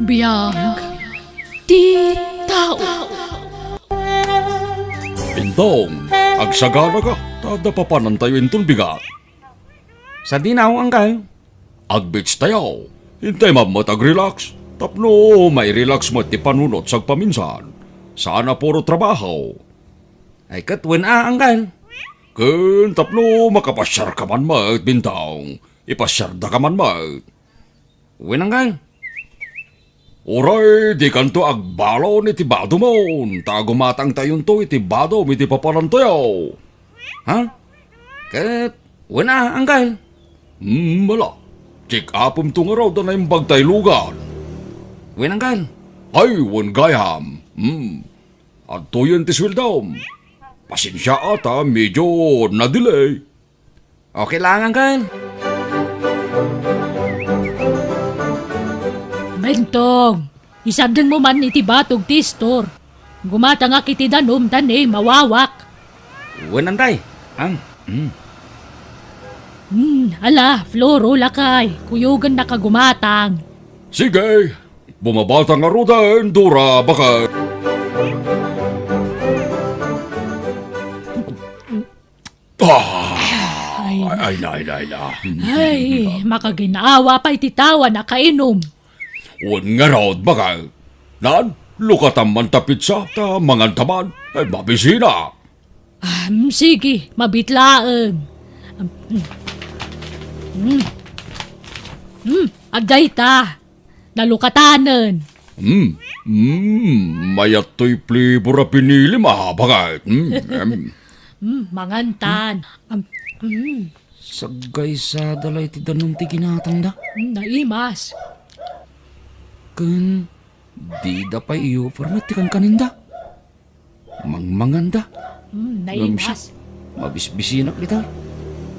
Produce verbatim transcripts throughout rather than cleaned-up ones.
Biag ti tao. Bintong, agsaganaka, ta adda papanantayo inton bigat. Sadino, Anggal? Ag-beach tayo. Intay met agrelax. Tapno mairelax met ti panunot sagpaminsan. Saan a puro trabaho. Ay, ket wen a, Anggal. Ken tapno makapasiarka man met, Bintong. Ipasiardaka man met. Wen, Anggal. Uray dikanto agbalon iti badomon, ta gumatangtayonto iti badom iti papanantayo. Ha? Ket wen a, Anggal. Hmm, ala. Check-upemto ngarud a naimbag tay lugan. Wen, Anggal. Ay, wen gayam. Hmm. Adtoyen ti sueldom. Pasensia a ta medyo na-delay. Okay lang, Anggal. Bentong, isardengmo man iti batog ti istor. Gumatangak iti danum ta ne mawawak. Wen, Antay. Ang, mm. Hmm, ala, Floro, lakay. Kuyogennaka gumatang. Sige, bumabata ngaruden, Dora, baket. Ah, ay, ay, na, ay, na, ay, na. Ay, makaginawa pay ti tao a nakainom. Wen ngarud, baket. Nan, lukatam man ta pizza, ta manganta man. Ay, mabisina. Ah, mm, sige, mabit laeng. Mm. Mm, agdayta. Nalukatanen. Mm, mm, mayat toy flavor a pinilim, ah, baket. Mm, mm. Mm, mangantan. Am, mm. Saggaysada la iti danum ti ginatangda. Mm, naimas. Ken dida pay iupar met ti kankaninda. Mangmanganda. Mm, ngem siak, naimas. Mabisbisinak dita.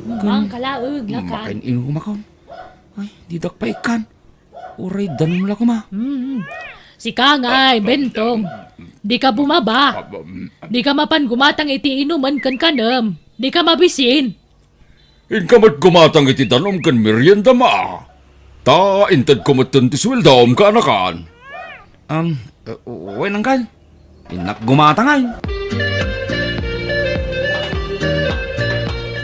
Mm, ken mangka laeng, lakay. Makain-inumakon. Ay, didak pay ikkan. Uray danum la koma. Mm. Sika ngay, Bentong. Dika bumaba. Dika mapan gumatang iti inumen ken kanem. Dika mabisin. Inka met gumatang iti danum ken meriendam a. Ta intedko metten ti sueldom, kaanakan. Am, uh, wen, Anggal. Innak gumatang ay.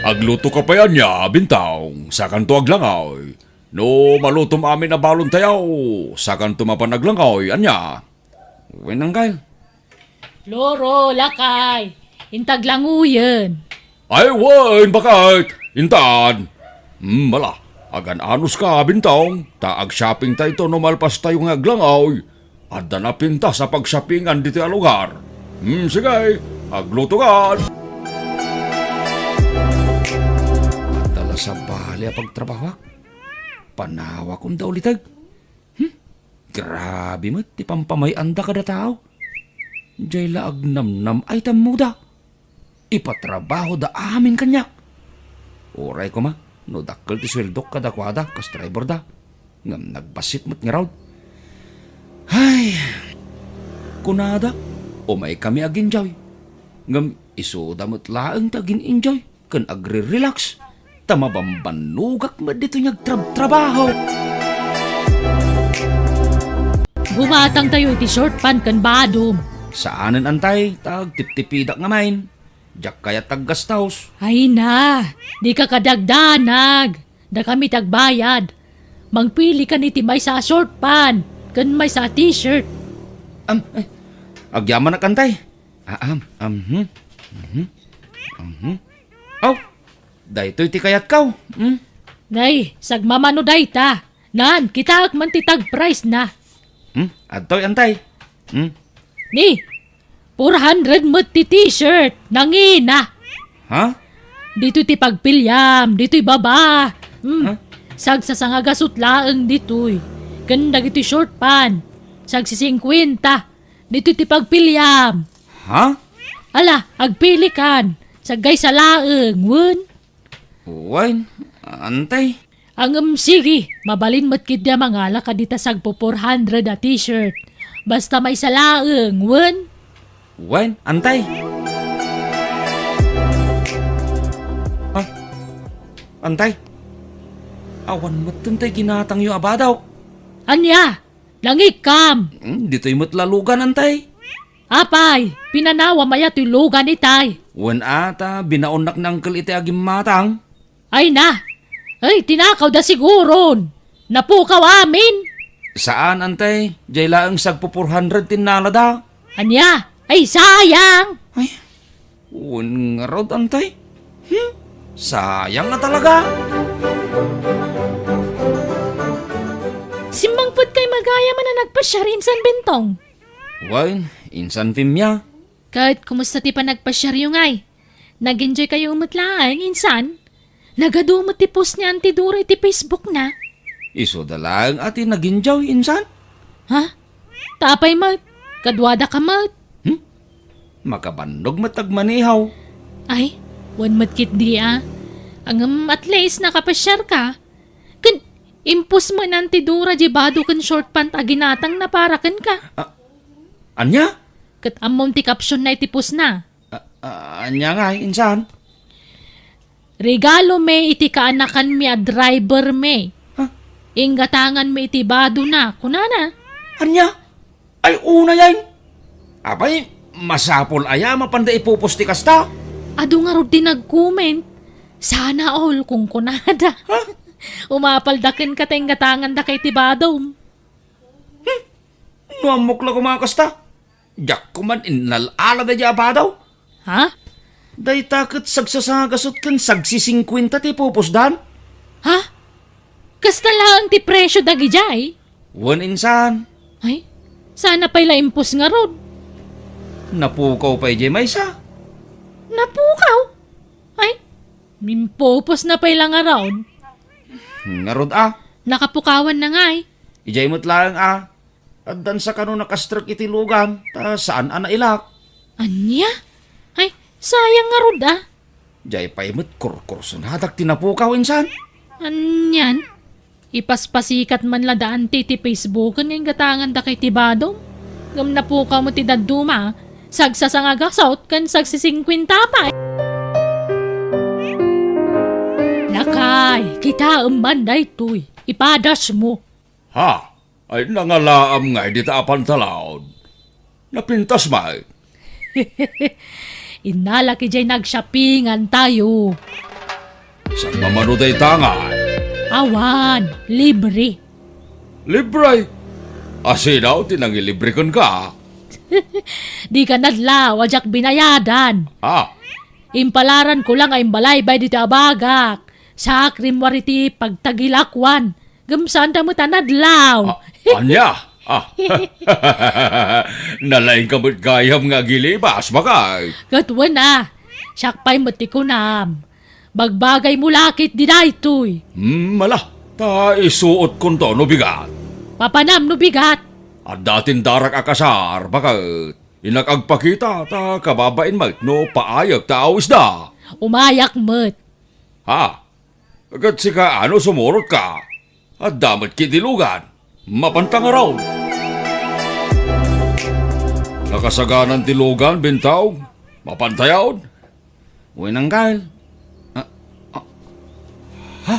Aglutoka pay ania, Bintong, sakanto aglangoy. No malutom amin a balontayo, sakanto mapan aglangoy, ania? Wen, Anggal. Floro, lakay. Inta aglangoyen. Ay, wen, baket. Intan. Hmm, ala. Agan-anos ka, Bintong. Ta ag-shopping tayto no malpas tayo nga aglangoy. Adda napintas a pag-shoppingan ditoy a lugar. Hmm, sige. Agluto ka. Adda la sabali a pagtrabahoak. Panawakon da uliteg. Hmm? Grabe met ti pampamay-anda kada tao. Jay la agnamnam ay tammuda. Ipatrabahoda amin kaniak. Uray koma no dakkel ti sueldok kadakuada kas driverda. Ngem nagbassit met ngarud. Ay, kunada, umaykami aginjoy. Ngem isuda met laeng ti agin-enjoy ken agre-relax, ta mabambannogak met ditoy nga agtrabtrabaho. Gumatangtayo iti short pan ken badom. Saanen, Antay, ta agtiptipidak ngamin. Diak kayat ti aggastos. Ay na, dika kadagdanag. Dakami ti agbayad. Mangpili kan iti maysa a short pan ken maysa a t-shirt. Am, ay, agyamanak, Antay. Ah, am, am, hmm, mhm, mhm. Aw, daytoy ti kayatko. Hmm? Nay, sagmamano dayta. Nan, kitaek man ti tag price na. Hmm? Adtoy, Antay. Hmm? Ni, four hundred met ti t-shirt. Nangina. Ha? Ditoy ti pagpiliam, ditoy baba. Hmm. Ha? Sagsasangagasut laeng ditoy. Ken dagitoy short pan. Sagsisingkuenta. Ditoy ti pagpiliam. Ha? Ala, agpili kan. Saggaysa laeng, wen? Wen, Antay. Ngem sige, mabalin met ketdi a mangala kadita sagpo four hundred a t-shirt. Basta maysa laeng, wen? Wen, Antay. Ah, Antay. Awan met daytoy ginatangyo a badok. Ania? Nangikkam! Hmm, ditoy met la lugan, antay. Apay, pinanawam aya toy lugan itay? Wen a, ta binaonnak ni Uncle iti agimmatang. Ay na! Ay, tinakawda siguron! Napukaw amin! Saan, antay. Jay laeng sagpo four hundred ti innalada. Ania? Ay, sayang! Ay, wen ngarud, antay. Hmm? Sayang nga talaga. Simmangpetkay gayam a nagpasiar insan, Bentong? Wen, insan, Femia. Ket kumusta ti panagpasiaryo ngay? Nag-enjoykayo met laeng, insan? Nagadu met ti post ni Auntie Dora iti Facebook na. Isuda laeng a ti nag-enjoy, insan? Ha? Ta apay met? Kaduadaka met? Hmm? Makabannog met agmaneho. Ay, wen met ketdi a. Ngem at least nakapasiarka. Ken impost met ni Auntie Dora diay bado ken short pant a ginatangna para kenka. Ah, ania? Ket ammom ti caption na iti post na. Ah, ah, ania ngay, insan? Regalo mi iti kaanakanmi a driver mi. Ha? Inggatanganmi iti badona, kunana. Ania? Ay, unay, ay. Apay, masapul aya mapanda ipopost ti kasta? Adu ngarud ti nag-comment. Sana all, kunkunada. Ha? Umapalda kenka ta inggatangandaka iti badom. Hmm? No ammok la koma a kasta, diak koman innal-ala daydiay a bado. Ha? Dayta ket sagsasagasut ken sagsisingkuenta ti ipupusdan. Ha? Kasta laeng ti presio dagidiay? Wen, insan. Ay, sana pay la impost ngarud. Napukaw pay diay maysa. Napukaw? Ay, impupos na pay la ngarud. Ngarud a. Nakapukawan na ngay. Idiay met laeng a. Addan sa kano nakastrek iti lugan, ta saan a nailak. Ania? Ay, sayang ngarud a. Diay pay met kurkursonadak ti napukaw, insan. Anian? Ipaspasikat man la da Auntie ti Facebook nga inggatangandaka iti badom. Ngem napukaw met ti dadduma, sagsasangagasut ken sagsisingkuenta pay. Lakay, kitaem man daytoy. Ipadasmo. Ha? Ay, nangalaam ngay dita a pantalaon. Napintas met. Innalak idiay nag-shoppingan tayo. Saan mamano dayta ngay? Awan, libre. Libre? Asino ti nangilibre kenka? Dika nadlaw a diak binayadan. Ah. Impalaran ko lang a imbalaybay dita a bagak. Sa akrim wari ti pagtagilakwan. Ngem saanda met a nadlaw. A-, ania? Ah. Nalaingka met gayam nga agilibas, bakay. Ket wen a, siak pay met ti kunam. Bagbagaymo la ketdi daytoy. Hmm, ala, ta isuotkonto no bigat. Papanam no bigat. Adda tindarak a kasar, baket. Innak agpakita, ta kababain met no paayek ta awisda. Umayak met. Ha? Ket sika, ano sumurotka? Adda met ketdi lugan. Mapanta ngarud. Nakasaganan ti lugan, Bentong. Mapantayon. Wen, Uncle. Ah, ah. Ha?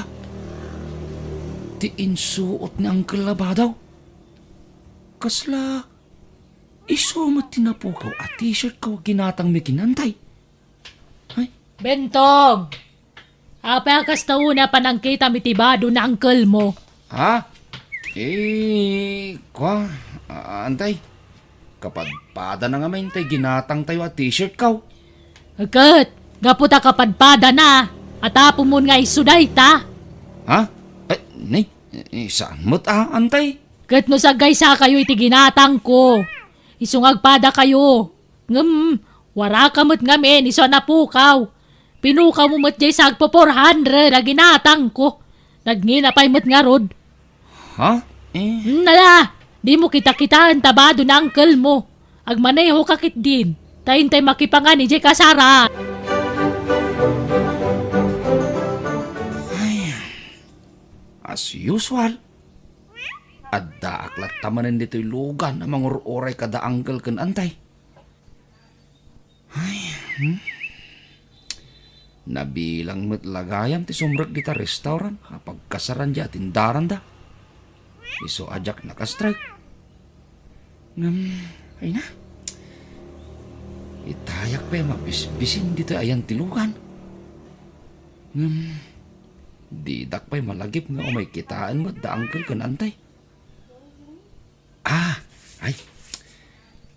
Ti insuot ni Uncle Labadaw? Kasla isu met ti napukaw a t-shirt ko a ginatangmi ken Antay? Ay. Bentong! Apay a kasta unay a panangkitam iti bado ni uncle mo? Ha? Eh, kua, a-, Antay. Kapadpadana ngamin tay ginatangtayo a t-shirt ko. Ket, gapu ta kapadpadana, atapomon nga isu dayta. Ha? Eh, ni, eh, saan met a, Antay? Ket no saggaysakayo iti ginatangko, isu nga agpadakayo. Ngem, waraka met ngamin isu a napukaw. Pinukawmo met diay sagpo four hundred a ginatangko. Nagngina pay met ngarud. Ha? Eh? Hmm, ala, dimo kitakitaen ta bado ni uncle mo. Agmanehoka ketdin, ta intay makipangan idiay kasara. Ay, as usual, addaak latta manen ditoy lugan a mangur-uray kada uncle ken Antay. Ay, hmm? Nabilang met la gayam ti sumrek dita restaurant a pagkasaran diay atindaranda. Isu a diak nakastrek. Ngem, ay na. Itayak pay mabisbisin ditoy ayan ti lugan. Ngem, didak pay malagip nga umay kitaen met da uncle ken antay. Ah, ay.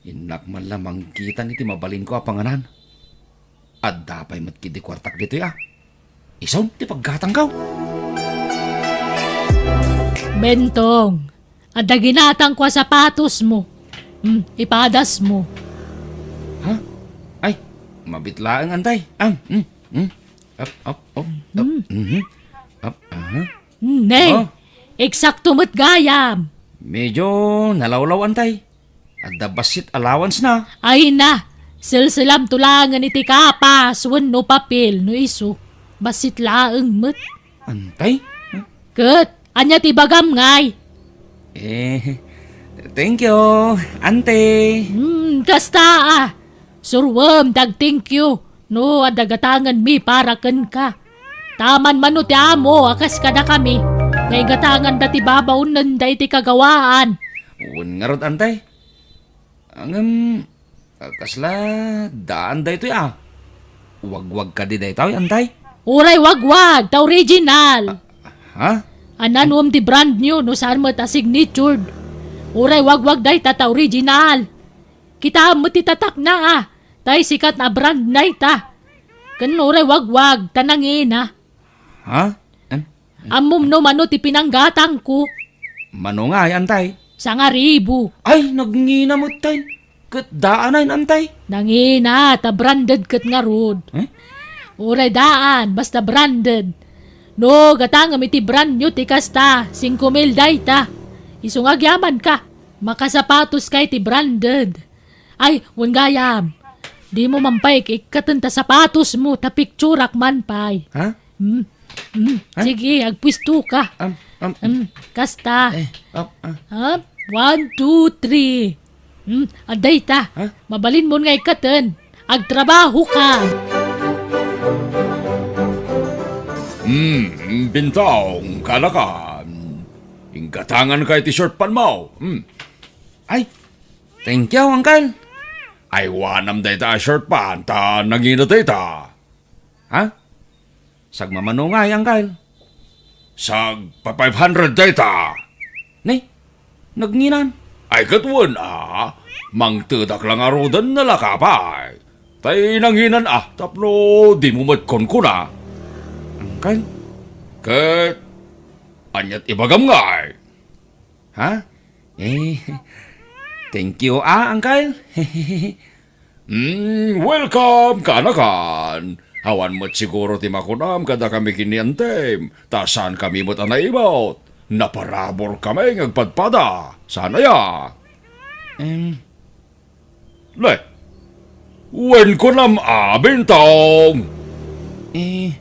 Innak man la mangkitan iti mabalinko a panganan. Adda pay met ketdi kuartak ditoy a. Isun ti paggatangko. Bentong, adda ginatangko a sapatosmo. Hmm, ipadasmo. Ha? Ay, mabit laeng, antay. Ah, hmm, hmm. Up, up, up, up. Mhm. Up, aha. Hmm, ne. Oh. Eksakto met gayam. Medyo nalawlaw, antay. Adda bassit allowance na. Ay na, selselamto laengen iti kapas wenno papel no isu. Bassit laeng met. Antay? Ket, ania ti ibagam ngay? Eh, thank you, ante. Hmm, kasta a. Suroem ti ag-thank you no adda gatangenmi para kenka. Ta amanmano ti amo a kas kadakami nga igatanganda ti babaonenda iti kagawaan. Wen ngarud, antay. Ngem, kasla daan daytoy a. Wagwag kadi daytoy, antay? Uray wagwag, ta original. Ah, ha? Ania nuem ti brand new no saan met a signatured? Uray wagwag dayta ta original. Kitaem met ti tatakna a, tay sikat a brand dayta. Ken uray wagwag ta nangina. Ha? Em? Ammom no mano ti pinanggatangko? Mano ngay, antay? Sangaribu. Ay, nagngina met tay. Ket daan ay, antay? Nangina, ta branded ket ngarud. Eh? Uray daan, basta branded. No, gatangem iti brand new ti kasta, singko mil dayta. Isu nga agyamanka, makasapatos kay ti branded. Ay, wen gayam. Dimo man pay ikkaten ta sapatosmo, ta picturak man pay. Ha? Hmm. Hmm. Ha? Sige, agpuesto ka. Am, am. Hmm, kasta. Eh, up, ah. Ha? One, two, three. Hmm, adda ita. Ha? Mabalinmon nga ikkaten. Agtrabaho ka. Hmm, Bintong, kanakan. Inggatangan ka iti short pan mo. Hmm. Ay, thank you, uncle. Aywanam dayta a short pan, ta nangina dayta. Ha? Sagmamano ngay, uncle? Sag pa five hundred dayta. Ne? Nagnginan? Ay, ket wen a, mangtedak la ngaruden, nalaka pay. Tay nanginan a, tapno dimo met kunkuna. Uncle? Ket, aniat ibagam ngay? Ha? Eh, thank you, ah, uncle. Mm, welcome, kanakan. Awan met siguro ti makunam kadakami ken ni antem, ta saan kami met a naibut. Naparabur kami nga agpadpada. Saan aya? Em. Le, wen kunam a, Bintong. Eh,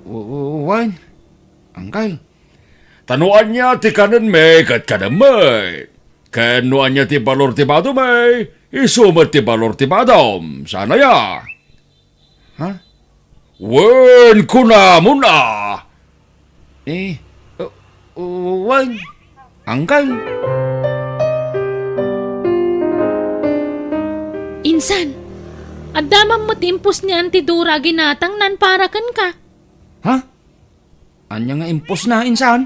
w-, w-, wen, uncle. Ta no ania ti kanenmi ket kanemmi. Ken no ania ti balor ti badomi, isu met ti balor ti badom. Saan aya? Ha? Wen kunamon a. Eh, uh, wen, uncle. Insan, adda man met impos ni Auntie Dora a ginatangnan para kenka. Ha? Ania nga impos na, insan?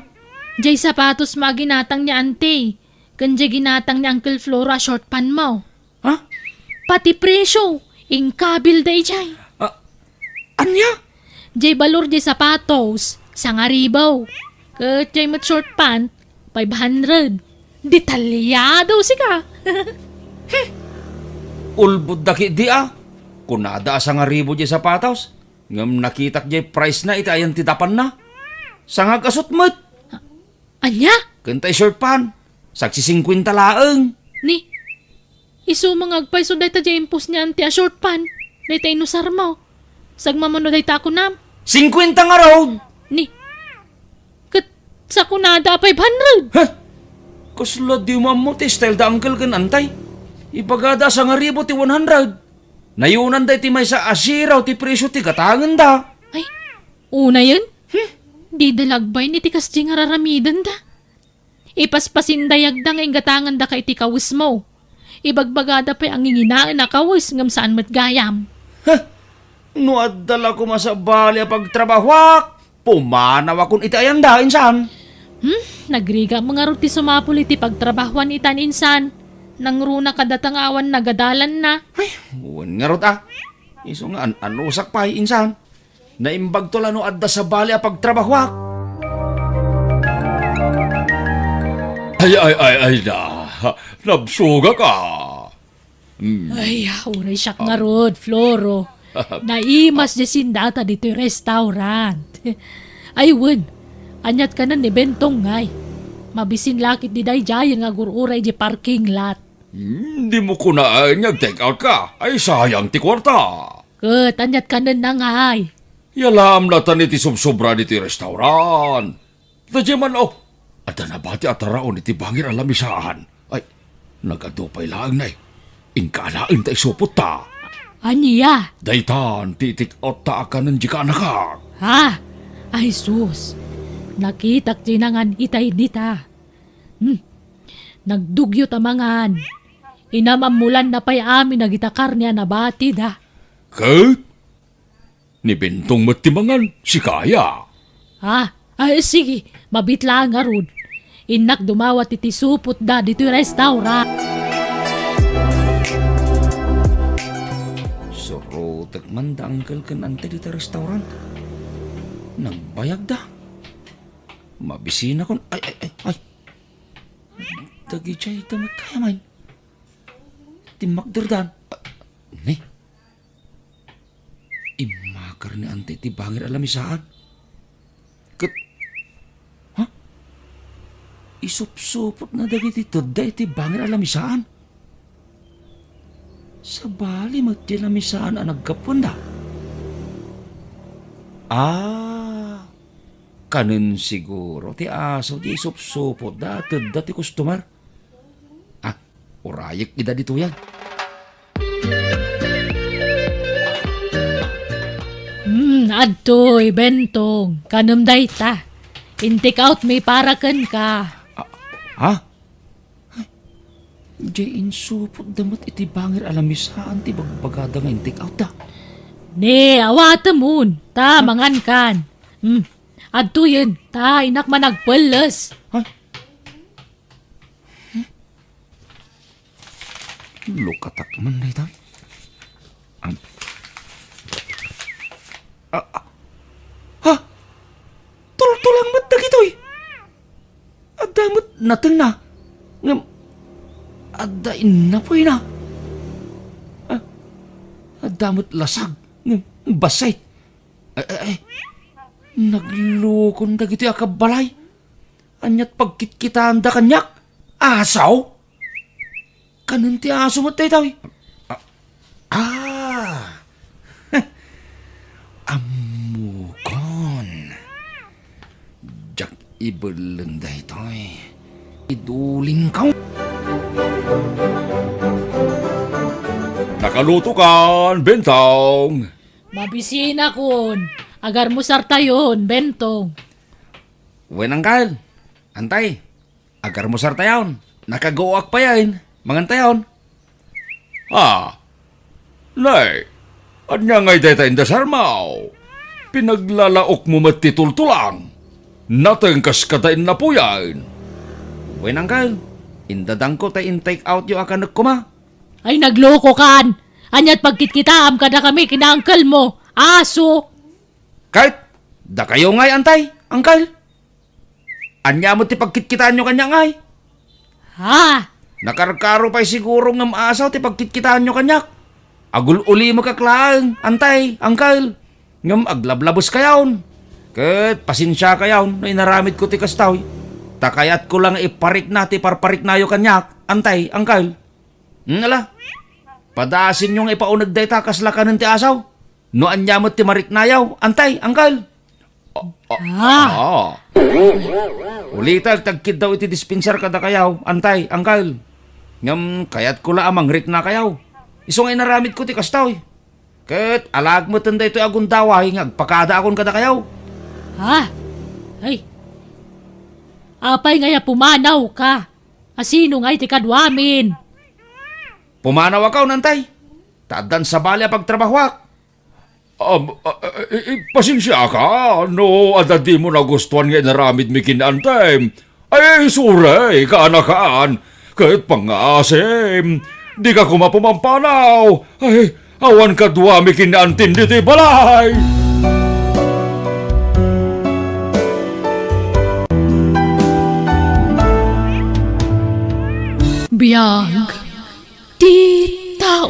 Jay sapatos mo a ginatang ni Auntie, ken jay ginatang ni Uncle Floro a short pan mo. Ha? Pati presyo, inkabil dayjay. Ah, ania? Jay balor jay sapatos, sangaribu. Ket jay met short pant, five hundred. Detalyado sika. Ulbod da ketdi a. Kunada a sangaribu jay sapatos. Ngem nakitak jay price na iti ayan ti dapanna. Sangagasut met. Ania? Ken tay short pan, sagsisingkuenta laeng. Ni, isu nga agpayso dayta jay impos ni Auntie a short pan, dayta inusar mo. Sagmamano dayta a kunam. Singkuenta ngarud! Ni, ket sakunada a five hundred. Heh! Kasla di mo ammo ti style da uncle ken antay. Ibagada a sangaribu ti one hundred. Nayunan da iti maysa a zero ti presyo ti gatangen da. Ay, unayen? Hmm? Di da lagbay ni ti kasdi nga raramiden da. Ipaspasindayag da nga inggatangan da ka iti kawes mo. Ibagbagada pay a nginginaen a kawes ngem saan met gayam. Heh! No adda la koma sabali a pagtrabahuak, pumanawakon iti ayanda, insan. Hmm? Nagrigat ngarud ti sumapul iti pagtrabahuan itan, insan. Nangruna kadata nga awan nagadalanna. Ay, wen ngarud a. Isu nga an-anusak pay, insan. Naimbagto la no adda sabali a pagtrabahuak. Ay, ay, ay, ay na. Nabsugak a. Hmm. Ay, uray siak ngarud, Floro. Naimas diay sindata ditoy restaurant. Ay, wen, aniat kanen ni Bentong ngay? Mabisin la ket daydiay nga agur-uray diay parking lot. Hmm, dimo kunaen nga ag-take out ka. Ay, sayang ti kuarta. Ket aniat kanen na ngay? Yalaam latan iti subsobra ditoy restaurant. Daydiay man, oh, adda nabati a taraon iti bangir a lamisaan. Ay, nagadu pay laeng nay. Inka alaen ta isupotta. Ania? Daytan ti itik-otta a kanen di kaanakak. Ha? Ay sus, nakitak ti nangan itay dita. Hmm. Nagdugyo ta mangan. Inam-ammolanna pay amin dagita karne a nabatida. Ket? Ni Bentong met ti mangan, sika aya? Ah, ay, sige, mabiit laeng ngarud. Innak dumawat iti supotda ditoy restaurant. Surotek man da Uncle ken Auntie dita restaurant. Nagbayagda. Mabisinakon. Ay, ay, ay, ay. Dagidiay da met gayam. Timmakderdan. Ah, ni? Immakar ni Auntie iti bangir a lamisaan. Ket, ha? Isupsupotna dagiti tedda iti bangir a lamisaan. Sabali met ti lamisaan a naggapuanda. Ah, kanen siguro ti aso ti isupsupotda a tedda ti customer. Ah, urayek ida ditoyan. Hmm, adtoy, Bentong. Kanem dayta. In-take out mi para kenka. Ah, ha? Ay, diay insupotda met iti bangir a lamisaan ti bagbagada nga in-take out da. Ne, awatemon. Ta, mangankan. Hmm, adtoyen. Ta, innak man agpelles. Ay, lukatak man dayta. Am-, ah, ah. Ha? Tultulang met dagitoy. Adda met natengna. Ngem, adda innapuyna. Ah, adda met lasag. Ngem, bassit. Ay, ay, ay. Naglukon dagitoy a kabbalay. Aniat pagkitkitaanda kaniak? Aso? Kanen ti aso met daytoy? Ah, ah. Ammokon. Diak ibelleng daytoy. Idulingko. Nakalutokan, Bentong. Mabisinakon. Agarmusartayon, Bentong. Wen, Uncle. Auntie, agarmusartayon. Nakaguoak payen. Mangantayon. Ah, nay, ania ngay dayta indasarmo? Pinaglalaokmo met ti tultulang. Nateng kas kada innapuyen. Wen, Uncle, indadangko ta in-take outyo a kanek koma. Ay, naglokokan! Aniat pagkitkitaam kadakami ken ni uncle mo? Aso! Ket, dakayo ngay, Auntie, Uncle? Ania met ti pagkitkitaanyo kaniak ngay? Ha? Nakarkaro pay siguro ngem aso ti pagkitkitaanyo kaniak. Agul-ulimekak laeng, Auntie, Uncle. Ngem aglablabeskayon. Ket pasensiakayon no inaramidko ti kastoy. Ta kayatko la nga iparikna ti parpariknayo kaniak, Auntie, Uncle. Hmm, ala. Padasinyo nga ipauneg dayta kasla kanen ti aso. No ania met ti mariknayo, Auntie, Uncle. Ah. Ah. Ulitek ti agkiddaw iti dispenser kadakayo, Auntie, Uncle. Ngem kayatko la a mangriknakayo. Isu nga inaramidko ti kastoy. Ket alaek meten daytoy a gundaway nga agpakadaakon kadakayo. Ha? Ay. Apay ngay a pumanawka? A sino ngay ti kaduamin? Pumanawak, Nantay. Ta addan sabali a pagtrabahoak. Am, a, a, i, i, pasensiaka no adda dimo nagustuan nga inaramidmi ken ni Antay. Ay, sorry, kaanakan. Ket pangngaasim, dika koma pumampanaw. Ay, awan kaduami ken ni Antim ditoy balay. Biag ti tao.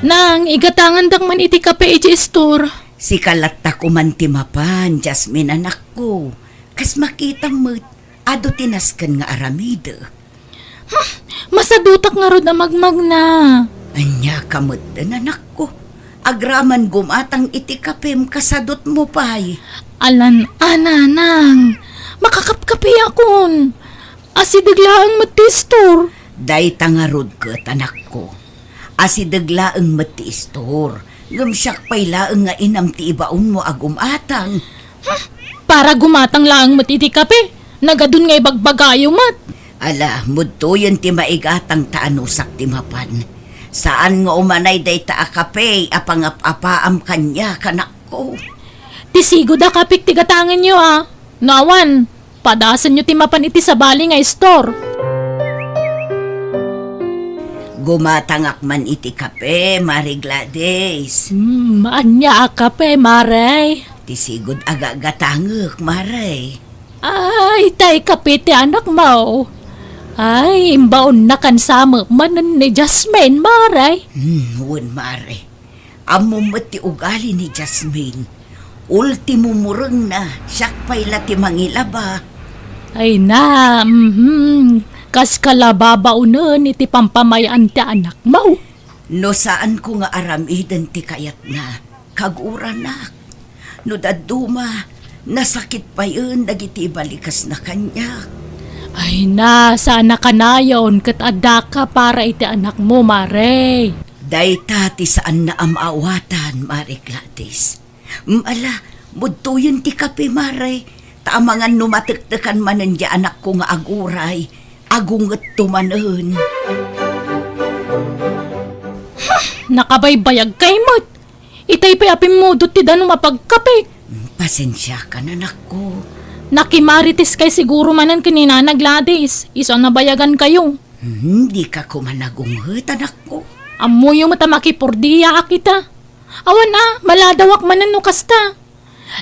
Nang, igatangandak man iti kape iti istor. Sika latta koman ti mapan, Jasmine, anakko. Kas makitam met, adu ti nasken nga aramidek. Hmm, masadutak ngarud a magmagna. Ania ka metten, anakko? Agraman gumatang iti kapem, kasadutmo pay. Alan, a, nanang, makakapkapiakon. Asideg laeng met ti istor. Dayta ngarud ket, anakko. Asideg laeng met ti istor. Ngem siak pay laeng nga inam ti ibaonmo a gumatang. Hmm, para gumatang laeng met iti kape. Nagadun nga ibagbagayo met. Ala, mudtoyen ti maigatang ta anusak ti mapan. Saan nga umanay dayta a kape a pangap-apaam kaniak, anakko. Ti sigud a kapek ti gatangenyo, a. No awan, padasenyo ti mapan iti sabali nga istor. Gumatangak man iti kape, Mare Gladys. Hmm, ania a kape, Mare? Ti sigud a gagatangek, Mare. Ay, tay kape ti anakmo. Ay, imbaonna kansamek manen ni Jasmine, Mare. Hmm, wen, Mare. Ammom met ti ugali ni Jasmine. Ultimo murengna, siak pay la ti mangilaba. Ay na, mhm. Kas kalababaonen iti pampamay-an ti anakmo. No saanko nga aramiden ti kayatna, kaguranak. No dadduma, nasakit payen dagiti ibalikasna kaniak. Ay na, saan a kanayon ket addaka para iti anakmo, Mare. Dayta ti saanna a maawatan, Mare Gladys. Mm, ala, mudtoyen ti kape, Mare. Ta amangan no matektekan manen diay anakko nga aguray, agungetto manen. Nakabaybayagkay met. Itay pay a pimmudot ti danum a pagkapek. Mm, pasensiakan, anakko. Nakimaritiskay siguro manen ken ni Nana Gladys, isu a nabayagankayo. Hmm, dika koma nagunget, anakko. Ammoyo met a makipurdiaak ita. Awan a, maladawak manen no kasta.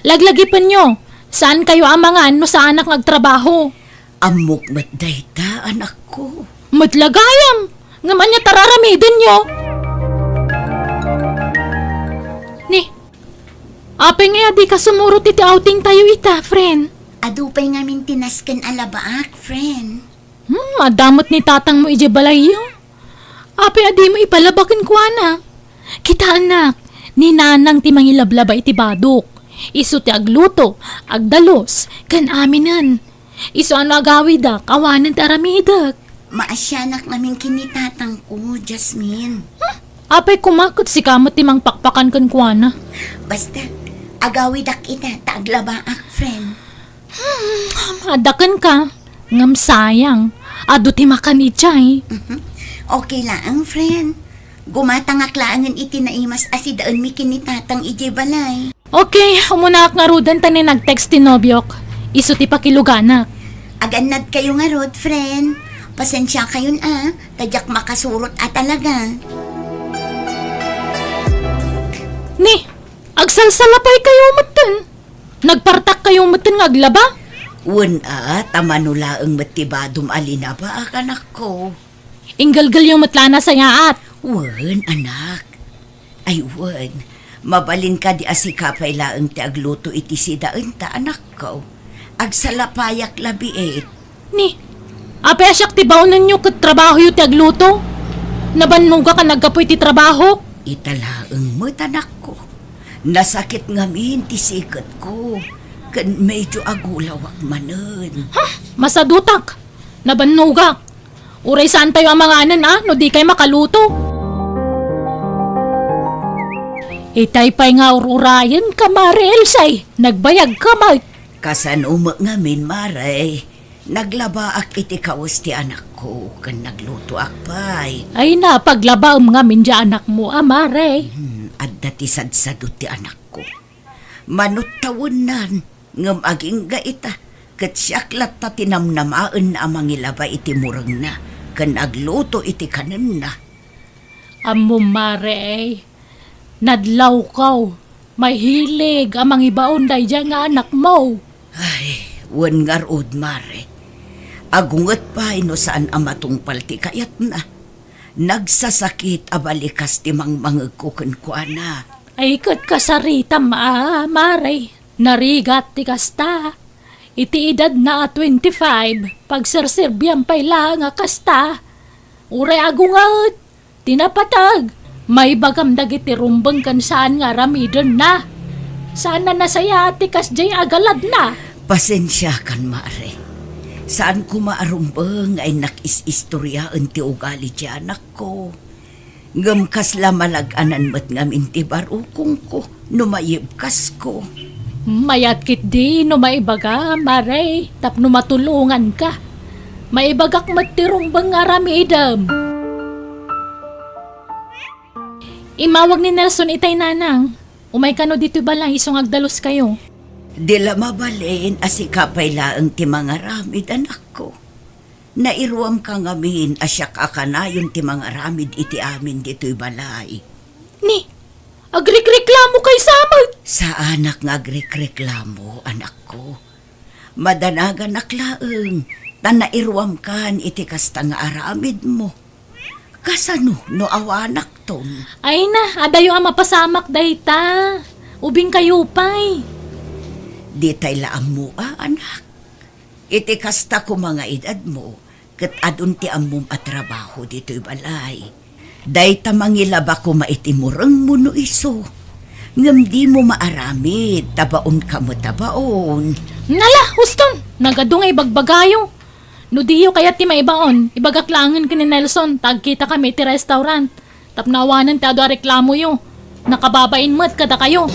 Laglagipenyo, saankayo a mangan no saanak nga agtrabaho. Ammok met dayta, anakko. Met la gayam, ngem ania ti ar-aramidenyo? Ni, apay ngay a dika sumurot iti outing tayo ita, friend? Adu pay ngamin ti nasken a labaak, friend. Hmm, adda met ni tatangmo idiay balayyo. Apay a dimo ipalaba kenkuana? Kita, anak, ni Nanang ti mangilablaba iti badok. Isu ti agluto, agdalus, ken aminen. Isu a no agawidak, awanen ti aramidek. Maasianak ngamin ken ni tatangko, Jasmine. Hmm, apay koma ket sika met ti mangpakpakan kenkuana? Basta, agawidak ita ta aglabaak, friend. Hmm, adda kenka. Ngem sayang, adu ti makan idiay. Mhm. Okay laeng, friend. Gumatangak laengen iti naimas a sidaenmi ken ni Tatang idiay balay. Okay, umunaak ngaruden ta ni nag-text ti nobiok. Isu ti pakiluganak. Agannadkayo ngarud, friend. Pasensiakayon a, ta diak makasurot a talaga. Ni, agsalsalapaykayo metten. Nagpartakkayo metten nga aglaba? Wen a, ta mano laeng met ti badom a linabaak, anakko. Inggelgelyo met la a nasayaat. Wen, anak. Ay, wen. Mabalin kadi a sika pay laeng ti agluto iti sidaenta, anakko. Agsalapayak la biit. Ni, apay a siak ti baonenyo ket trabahoyo ti agluto? Nabannogak a naggapu iti trabahok. Ita laeng met, anakko. Nasakit ngamin ti siketko, ken medyo agulawak manen. Ha? Masadutak. Nabannogak. Uray saantayo a manganen a no dikay makaluto. Itay pay nga ur-urayenka, Mare Elsie. Nagbayagka met. Kasano met ngamin, Mare? Naglabaak iti kawes ti anakko, ken naglutoak pay. Ay, napaglabaem ngamin diay anakmo, a, Mare. Hmm, adda ti sadsadot ti anakko. Manut tawennan, ngem agingga ita, ket siak latta ti namnamaenna a mangilaba iti murengna, ken agluto iti kanenna. Ammom, Mare, ay, nadlawko. Mahilig a mangibaon daydiay nga anakmo. Ay, wen ngarud, Mare. Agunget pay no saan a matungpal ti kayatna. Nagsasakit a balikas ti mangmangegko kenkuana. Ay, ket kasaritam, a, Mare. Narigat ti kasta. Iti edadna a twenty-five, pagserserbiam pay laeng a kasta. Uray agunget ti napateg. Maibagam dagiti rumbeng ken saan nga aramidenna. Saan a nasayaat ti kasdiay a galadna. Pasensiakan, Mare. Saan koma a rumbeng nga innak is-istoriaen ti ugali ti anakko. Ngem kasla malag-anan met ngamin ti barukongko no maibkasko. Mayat ketdi no maibaga, Mare, tapno matulonganka. Maibagak met ti rumbeng nga aramidem. Immawag ni Nelson itay, Nanang. Umay kano ditoy balay isu nga agdaluskayo. Di la mabalin a sika pay laeng ti mangaramid, anakko. Nairuamka ngamin a siak a kanayon ti mangaramid iti amin ditoy balay. Ni, agrikreklamo kay sa met? Saanak nga agrikreklamo, anakko. Madanaganak laeng, ta nairuamkan iti kasta nga aramidmo. Kasano no awanakton? Ay na, adayo a mapasamak dayta. Ubingkayo pay. Ditay la ammoa, anak. Iti kasta koma nga edadmo, ket adun ti ammom a trabaho ditoy balay. Dayta mangilaba koma iti murengmo no isu. Ngem dimo maaramid, ta baonka met a baon. Nala, huston! Nagadu nga ibagbagayo. No diyo kayat ti maibaon, ibagak laengen ken ni Nelson, ta agkitakami iti restaurant. Tapno awanen ti adu a reklamoyo. Nakababain met kadakayo.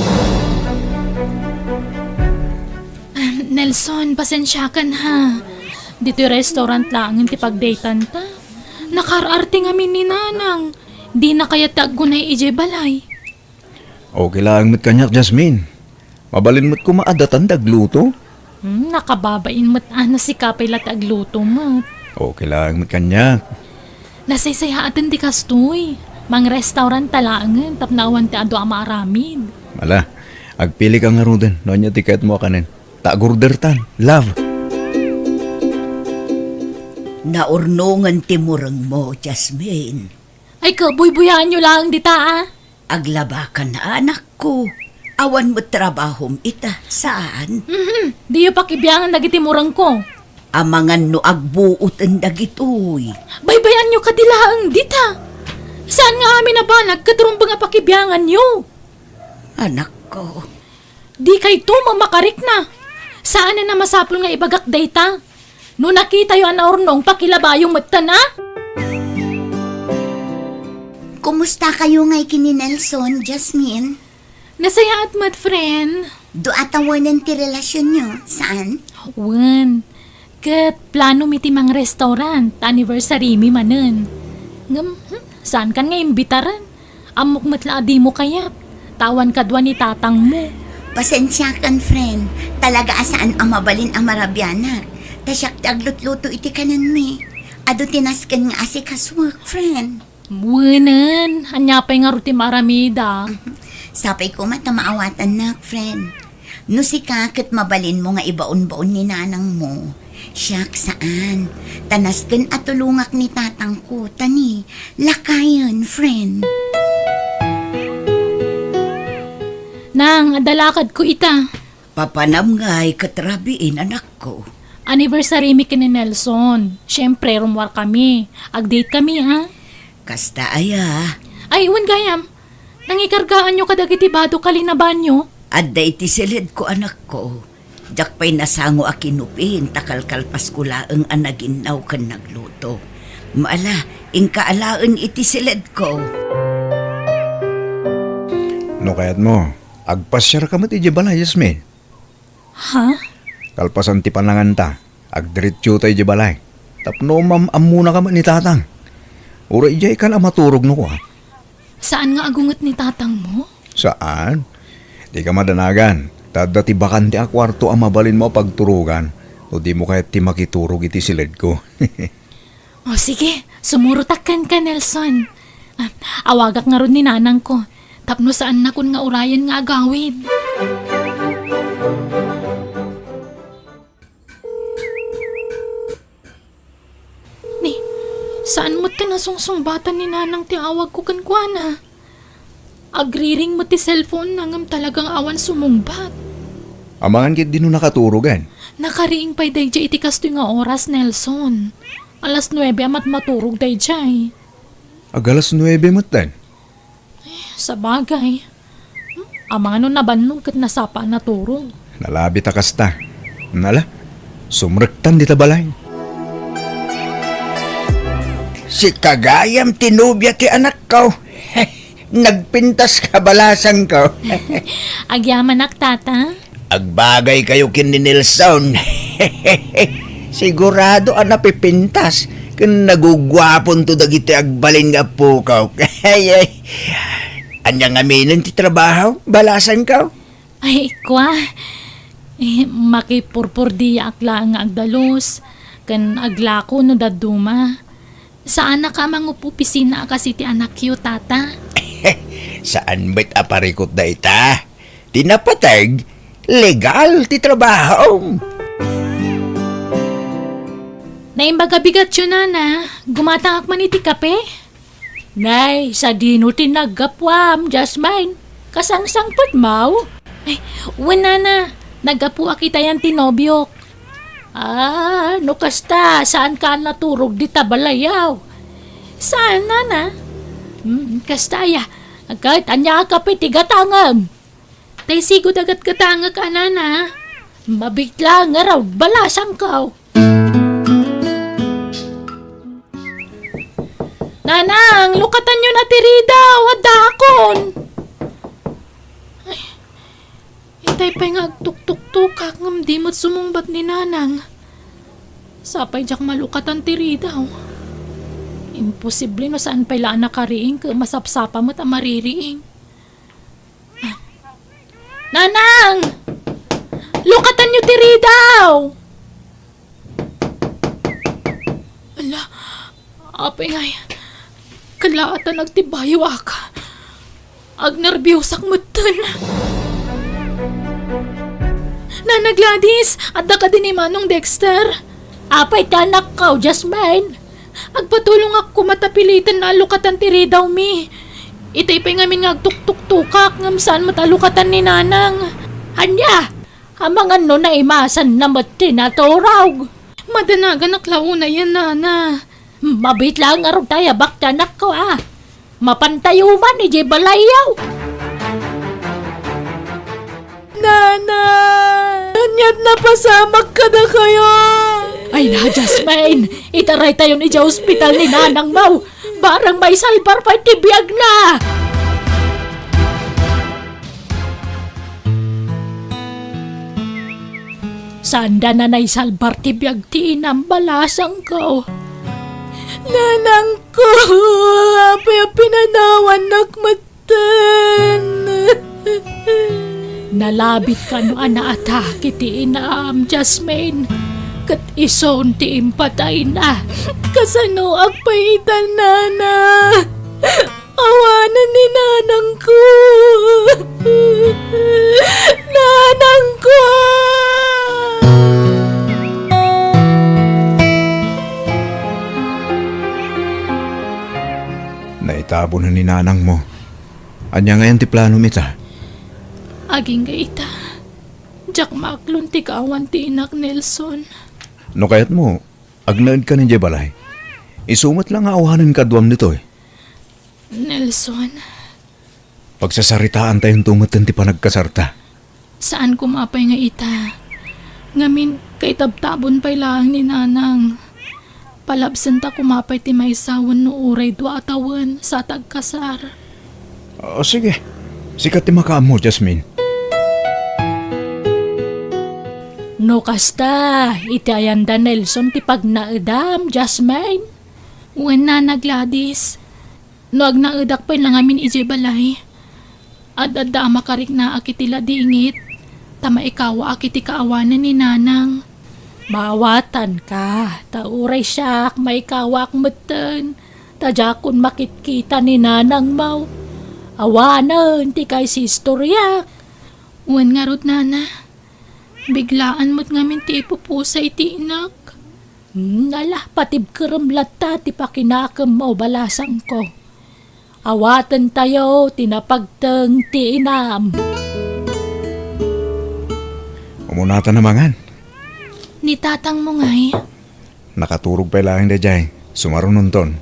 Nelson, pasensiakan ha. Ditoy restaurant laengen ti pagdatenta. Nakaar-arte ngamin ni Nanang. Dina kayat ti aggunay idiay balay. Okay laeng met kaniak, Jasmine. Mabalin met koma a datan ti agluto. Hmm, nakababain met a, sika pay la ti agluto met. Okay laeng met kaniak. Nasaysayaaten ti kastoy. Mangrestaurant ta laengen tapno awan ti adu a maaramid. Ala, agpilika ngaruden no ania ti kayatmo a kanen. Ta agordertan, love. Naurnongen ti murengmo, Jasmine. Ay, kabuybuyaanyo laeng dita, a. Aglabakan, anakko. Awan met trabahom ita, saan? Mhm. Diyo pakibiangan dagiti murengko. Amangan no agbuoten dagitoy. Baybayanyo kadi laeng dita. Saan nga amin a banag ket rumbeng a pakibianganyo? Anakko. Dikayto mamakarikna. Saanen a masapul nga ibagak dayta. No nakitayo a naurnong, pakilabayo metten, a? Kumustakayo ngay ken ni Nelson, Jasmine? Nasayaat met, friend. Dua tawenan ti relasionyo, saan? Wen. Ket plano mi ti mangrestaurant, ta anniversary mi manen. Ngem, hmm, saankan nga imbitaren? Ammok met la a dimo kayat, ta awan kadua ni tatangmo. Pasensiakan, friend. Talaga a saan a mabalin a marabianak. Ta siak ti aglutluto iti kanenmi. Adu ti nasken nga asikasuek, friend. Wenen, ania pay ngarud ti maaramida? Sapay koma ta maawatannak, friend. No sika ket mabalinmo nga ibaonbaon ni nanangmo, siak saan. Ta nasken a tulongak ni tatangko, ta ni, lakayen, friend. Nang, adda lakadko ita. Papanam ngay ket rabiin, anakko. Anniversary mi ken ni Nelson. Siempre, rummuar kami. Ag-date kami, ha? Kasta aya. Ay, wen gayam. Nangikargaanyo kadagiti badok a linabanyo? Adda iti siledko, anakko. Diak pay nasango a kinupin ta kalkalpasko laeng a naginnaw ken nagluto. Maala, inka alaen iti siledko. No kayatmo, agpasiarka met idiay balay, Jasmine. Ha? Kalpasan ti pananganta, Agdiretso tayo idiay balay. Tapno mam-ammonaka met ni tatang. Uray idiay kan a maturog no kua. Saan nga agunget ni tatang mo? Saan? Dika madanagan. Ta adda ti bakante a kuarto a mabalinmo a pagturogan. No dimo kayat ti makiturog iti siledko. O sige, sumurotak kenka, Nelson. Ah, awagak ngarud ni nanangko. Tapno saannakon nga urayen nga agawid. Ni, saan met ti nasungsungbatan ni nanang ti awagko kenkuana? Agriring met ti cellphone-na ngem talagang awan sumungbat. Amangan ketdi no nakaturogen. Nakariing pay daydiay iti kastoy nga oras, Nelson. Alas nuebe a matmaturog daydiay. Ag alas nuebe metten. Sabagay. Hmm? Amangan no nabannog ket nasapa a naturog. Nalabit a kasta. Nala, sumrektan dita balay. Sika gayam ti nobia ti anakko. Nagpintas ka, balasangko. Agyamanak, tata. Agbagay kayo ken ni Nelson. Sigurado a napipintas ken naguguaponto dagiti agbalin nga appuko. Ania ngaminen ti trabaho, balasangko? Ay, kua. Eh, makipurpurdiaak laeng nga agdalus ken aglako no dadduma. Saanak a mangup-opisina a kas iti anakyo, tata. Saan met a parikut dayta? Ti napateg, legal ti trabahom. Naimbag a bigatyo, nana. Gumatangak man iti kape? Nay, sadino ti naggapuam, Jasmine? Kasangsangpetmaw? Ay, wen, nana. Naggapuak itayan ti nobiok. Ah, no kasta, saanka a naturog dita balayaw? Saan, nana? Hmm, kasta aya. Ket ania a kape ti gatangem? Tay sigud a gatgatangek a, nana. Mabitla ngarud, balasangko. Nanang, lukatanyo na ti ridaw, addaakon. Ay, itay pay nga agtuktuktukak ngem di met sumungbat ni nanang. Sapay diak malukatan ti ridaw. Imposible no saan pay la a nakariing ket masapsapa met a maririing. Nanang! Lukatanyo ti ridaw! Ala, apay ngay, kalaatan agtibayoak. Agnerbiosak metten. Nana Gladys, adda kadi ni Manong Dexter? Apay ti anakko, Jasmine? Agpatulongak koma ta piliten a lukatan ti ridawmi. Itay pay ngamin nga agtuktuktukak ngem saan met a lukatan ni nanang. Ania? Amangan no naimasanna met ti naturog. Madanaganak la unayen, nana. Mabit laeng ngarud ta ayabak ti anakko a. Mapantayo man idiay balayyo. Nana! Ania't napasamak kadakayo? Ay na, Jasmine! Itaraytayon idiay ospital ni nanangmo! Barang maisalbar pay ti biagna! Saanda a naisalbar ti biag ti inam, balasangko. Nanangko, apay a pinanawannak met Ten. Nalabit kano a naatake ti inam, Jasmine, ket isun ti impatayna. Kasanoak pay ita, nana? Awanen ni nanangko. Nanangko! Naitabonen ni nanangmo. Ania ngayen ti planom ita? Agingga ita, diak maaklon ti kaawan ti inak, Nelson. No kayatmo, agnaedkan idiay balay. Isu met la nga awanen kaduam ditoy. Nelson. Pagsasaritaantayonto metten ti panagkasarta. Saan koma pay nga ita. Ngamin, kaitabtabon pay laeng ni nanang. Palabsenta koma pay ti maysa wenno uray dua a tawen sa ta agkasar. O, sige. Sika ti makaammo, Jasmine. No kasta, iti ayan da Nelson ti pagnaedam, Jasmine? Wen, Nana Gladys. No agnaedak pay la ngamin idiay balay, ad-adda a makariknaak iti ladingit, ta maikawaak iti kaawanan ni Nanang. Maawatanka, ta uray siak, maikawaak metten, ta diakon makitkita ni Nanangmo. Awanen ti kaisistoriak. Wen ngarud, Nana, biglaan met ngamin ti ipupusa iti inak. Hmm, ala, patibkerem latta ti pakinakemmo, balasangko. Awatentayo ti napagteng ti inam. Umunata na mangan. Ni tatangmo ngay? Nakaturog pay laeng daydiay. Sumarunonton.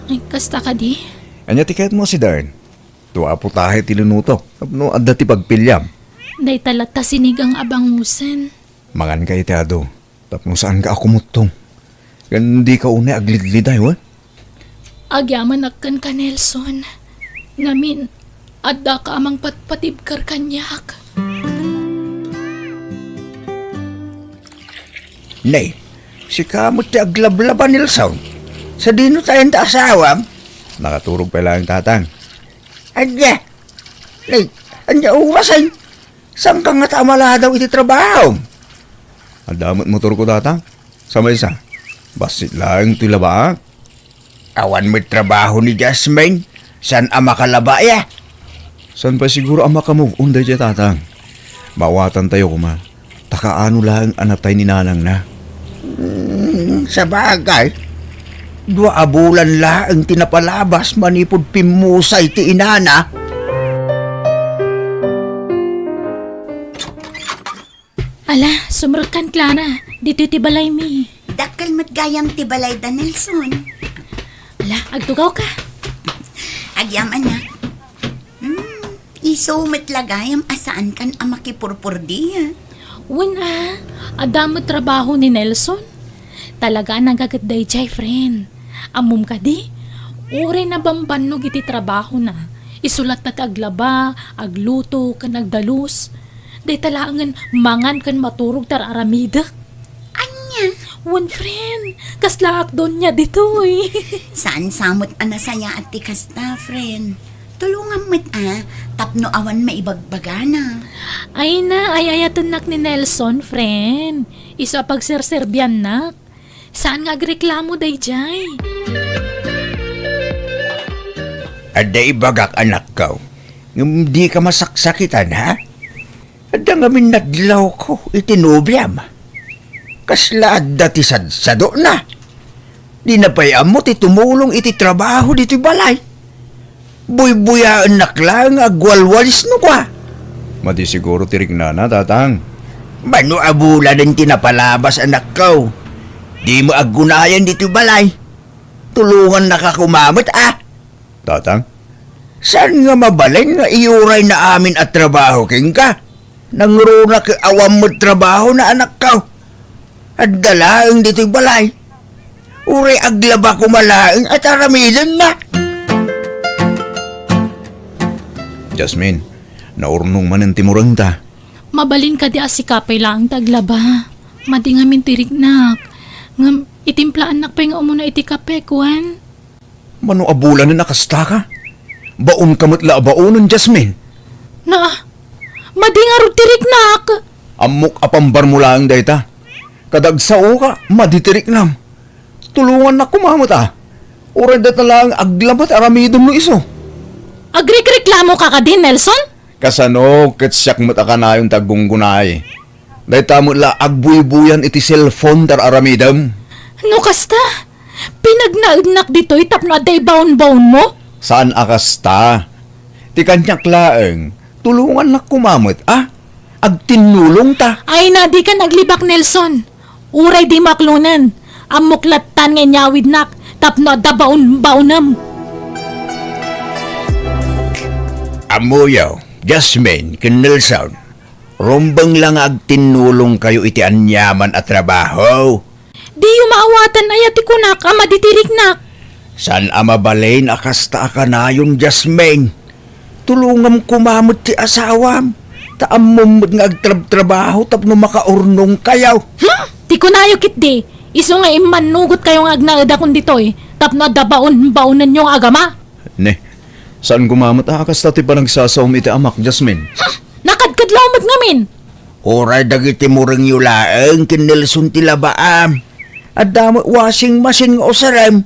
Ay, kasta kadi? Ania ti kayatmo a sidaen? Dua a putahe ti linutok tapno adda ti pagpiliam. Dayta latta sinigang a bangusen. Manganka iti adu, tapno saanka a kumuttong. Ken dika unay aglidliday, wen? Agyamanak kenka, Nelson. Ngamin, addaka a mangpatpatibker kaniak. Nay, sika met ti aglablaba, Nelson. Sadino tayen ta asawam? Nakaturog pay laeng, Tatang. Ania? Nay, ania orasen? Saanka ngata a maladaw iti trabaho? Adda met motorko, Tatang. Sa maysa, bassit laeng ti labaak. Awan met trabaho ni Jasmine. Saan a makalaba, ya? Saan pay siguro a maka-move on daydiay, Tatang? Maawatantayo koma. Ta kaano laeng a natay ni nanangna? Hmm, sabagay, dua a bulan laeng ti napalabas manipud pimmusay ti inana. Ala, sumrekkan, Clara. Ditoy ti balaymi. Dakkel met gayam ti balayda, Nelson. Ala, agtugawka. Agyamanak. Hmm, isu met la gayam a saankan a makipurpurdia. Wen a, adda met trabaho ni Nelson. Talaga a nagaget daydiay, friend. Ammom kadi? Uray nabambannog iti trabahona. Isu latta ti aglaba, agluto, ken agdalus. Dayta laengen mangan ken maturog ti ar-aramidek. Ania? Wen, friend, kaslaak donia ditoy. Saan sa met a nasayaat ti kasta, friend. Tulongam met a, tapno awan maibagbagana. Ay na, ay-ayatennak ni Nelson, friend. Isu a pagserserbiannak. Saan nga agreklamo daydiay? Adda ibagak, anakko, ngem dika masaksakitan, ha? Adda ngamin nadlawko iti nobiam. Kasla adda ti sadsadona. Dina pay ammo ti tumulong iti trabaho ditoy balay. Buybuyaennak laeng nga agwalwalis no kua. Madi siguro ti riknana, Tatang. Mano a bulanen ti napalabas, anakko? Dimo aggunayan ditoy balay. Tulongannaka koma met a. Tatang? Saan nga mabalin nga iyurayna amin a trabaho kenka? Nangruna ket awan met trabahona, anakko. Adda laeng ditoy balay. Uray aglaba koma laeng a taramidenna. Jasmine, naurnong manen ti murengta. Mabalin kadi a sika pay laeng ti aglaba? Madi ngamin ti riknak. Ngem, itimplaannak pay nga umuna iti kape, kuan? Mano a bulanen a kasta ka? Baonka met la a baonen, Jasmine. Na, madi ngarud ti riknak. Ammok a pambarmo laeng dayta. Kadagsaoka, madi ti riknam. Tulongannak koma met a. Uray dayta laeng aglaba ti aramidem no isu. Agrikreklamoka kadi, Nelson? Kasano ket siak met a kanayon ti aggunggunay? Dayta met la agbuybuyan iti cellphone ti ar-aramidem. No kasta, pinagnaednak ditoy tapno adda ibaonbaonmo? Saan a kasta. Ti kaniak laeng, tulongannak koma met a. Agtinnulongta. Ay na, dika aglibak, Nelson. Uray dimo aklonen, ammok lattan nga inyawidnak tapno adda baonbaonem. Ammoyo, Jasmine ken Nelson, rumbeng la nga agtinnulongkayo iti aniaman a trabaho. Diyo maawatan aya ti kunak a madi ti riknak? Saan a mabalin a kasta a kanayon, Jasmine. Tulongam koma met ti asawam. Ta ammom met nga agtrabtrabaho tapno makaurnongkayo. Hmm? Ti kunayo ketdi, isu nga immannugotkayo nga agnaedakon ditoy tapno adda baon-baonenyo nga agama. Ne, saan koma met a kasta ti panagsasaom iti amak, Jasmine? Hmm? Nakadkadlaw met ngamin. Uray dagiti murengyo laeng ken Nelson ti labaam. Adda met washing machine nga usarem.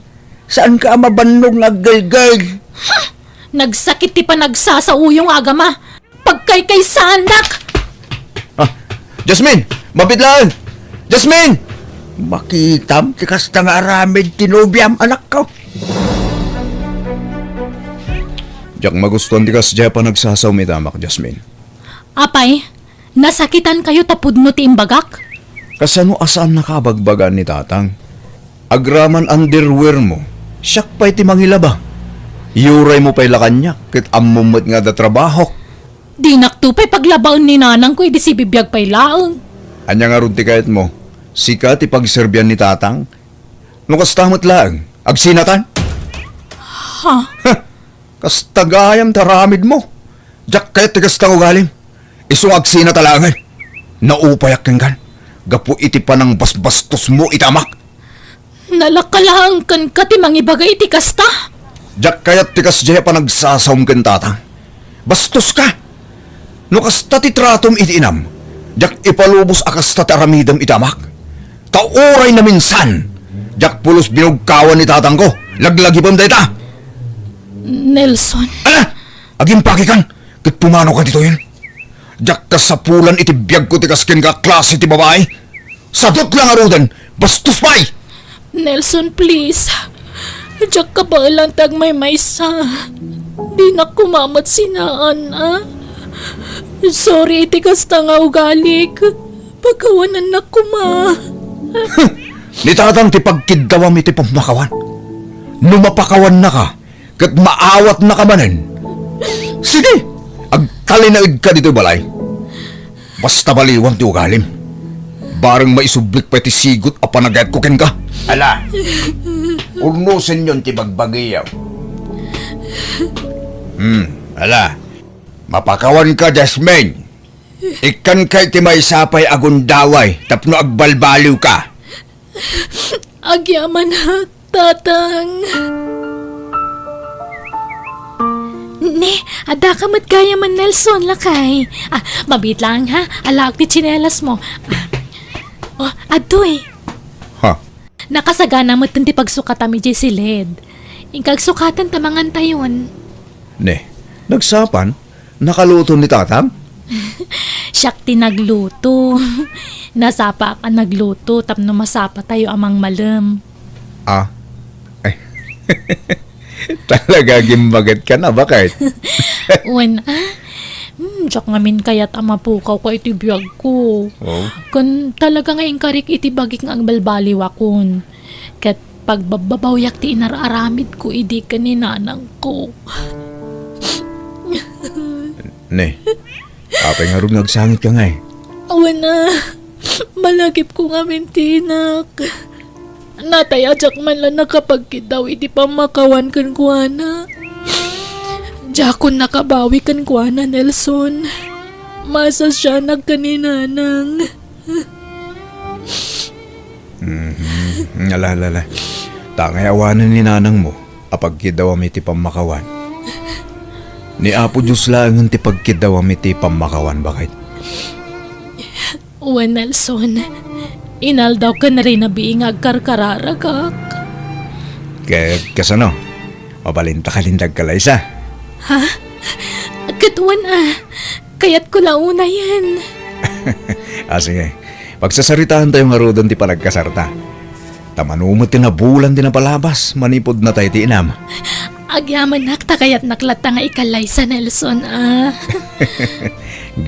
Saanka a mabannog nga aggelgel. Huh! Nagsakit ti panagsasaoyo nga agama. Pagkaykaysaandak! Ah, Jasmine! Mabit laeng! Jasmine! Makitam ti kasta nga aramid ti nobiam, anakko. Diak magustuan ti kasdiay a panagsasaom iti amak, Jasmine. Apay, nasakitankayo ta pudno ti imbagak? Kasano a saannaka a bagbagaan ni Tatang? Agraman underwear mo, siak pay ti mangilaba. Iyuraymo pay la kaniak, ket ammom met nga adda trabahok. Dinakto pay paglabaen ni nanangko idi sibibiag pay laeng. Ania ngarud ti kayatmo? Sika ti pagserbian ni Tatang? No kasta met laeng, agsinatan? Ha? Huh! Kasta gayam ti aramidmo. Diak kayat ti kasta nga ugalim. Isu nga agsinata laengen. Naupayak kenka gapu iti panangbasbastosmo iti amak. Nalaka laeng kenka ti mangibaga iti kasta? Diak kayat ti kasdiay a panagsasaom ken Tatang. Bastoska! No kasta ti tratom iti inam, diak ipalubos a kasta ti aramidem iti amak. Ta uray naminsan, diak pulos binugkawan ni tatangko. Laglagipem dayta! Nelson. Ala! Agimpakikan, ket pumanoka ditoyen. Diak kasapulan iti biagko ti kas kenka a klase ti babai. Sadut la ngaruden, bastos pay! Nelson, please. Diak kabaelan ti agmaymaysa. Dinak koma met sinaan, a? Sorry iti kasta nga ugalik. Pakawanannak koma. Ni Tatang ti pagkiddawam iti pammakawan. No mapakawannaka, ket maawatnaka manen. Sige, agtalinaedka ditoy balay. Basta baliwam ti ugalim. Bareng maisublik pay ti sigut a panagayatko kenka. Ala, urnosenyon ti bagbagiyo. Hmm, ala. Mapakawanka, Jasmine. Ikkanka iti maysa pay a gundaway tapno agbalbaliwka. Agyamanak, Tatang. Ne, addaka met gayam, Nelson, lakay. Ah, mabiit lang, ha? Alaok ti tsinelas mo. Ah, oh, adtoy. Ha? Nakasagana met ti pagsukatam idiay siled. Inka agsukatan ta mangantayon. Ne, nagsapa? Nakaluto ni Tatang? Siak ti nagluto. Nasapaak a nagluto tapno masapatayo a mangmalem. Ah. Ay. Talaga, gimbaget ka na, bakit? Wen, ah? Hmm, diak ngamin kayat a mapukawka iti biagko. Oh. Ken talaga nga inkarik iti bagik nga agbalbaliwakon. Ket pagbabbabawiak ti inar-aramidko idi ken ni nanangko. Ne, apay ngarud nga agsangitka ngay? Awan a, malagipko ngamin ti inak. Natay a diak man la nakapagkiddaw iti pammakawan kenkuana. Diakon nakabawi kenkuana, Nelson. Masasianak ken ni nanang. Mhm. Ala, ala, ala. Ta ngay awanen ni nanangmo a pagkiddawam iti pammakawan. Ni Apo Dios laengen ti pagkiddawam iti pammakawan, baket. Wen, Nelson, inaldaw ken rinabii nga agkarkararagak. Ket kasano? Mabalinta ka lintag kalaysa? Ha? Ket wen a, kayatko la unayen. Ah, sige. Pagsasaritaantayo ngaruden ti panagkasarta. Ta mano met ti nabulan ti napalabas manipud natay ti inam. Agyamanak ta kayatnak latta nga ikalaysa, Nelson, a.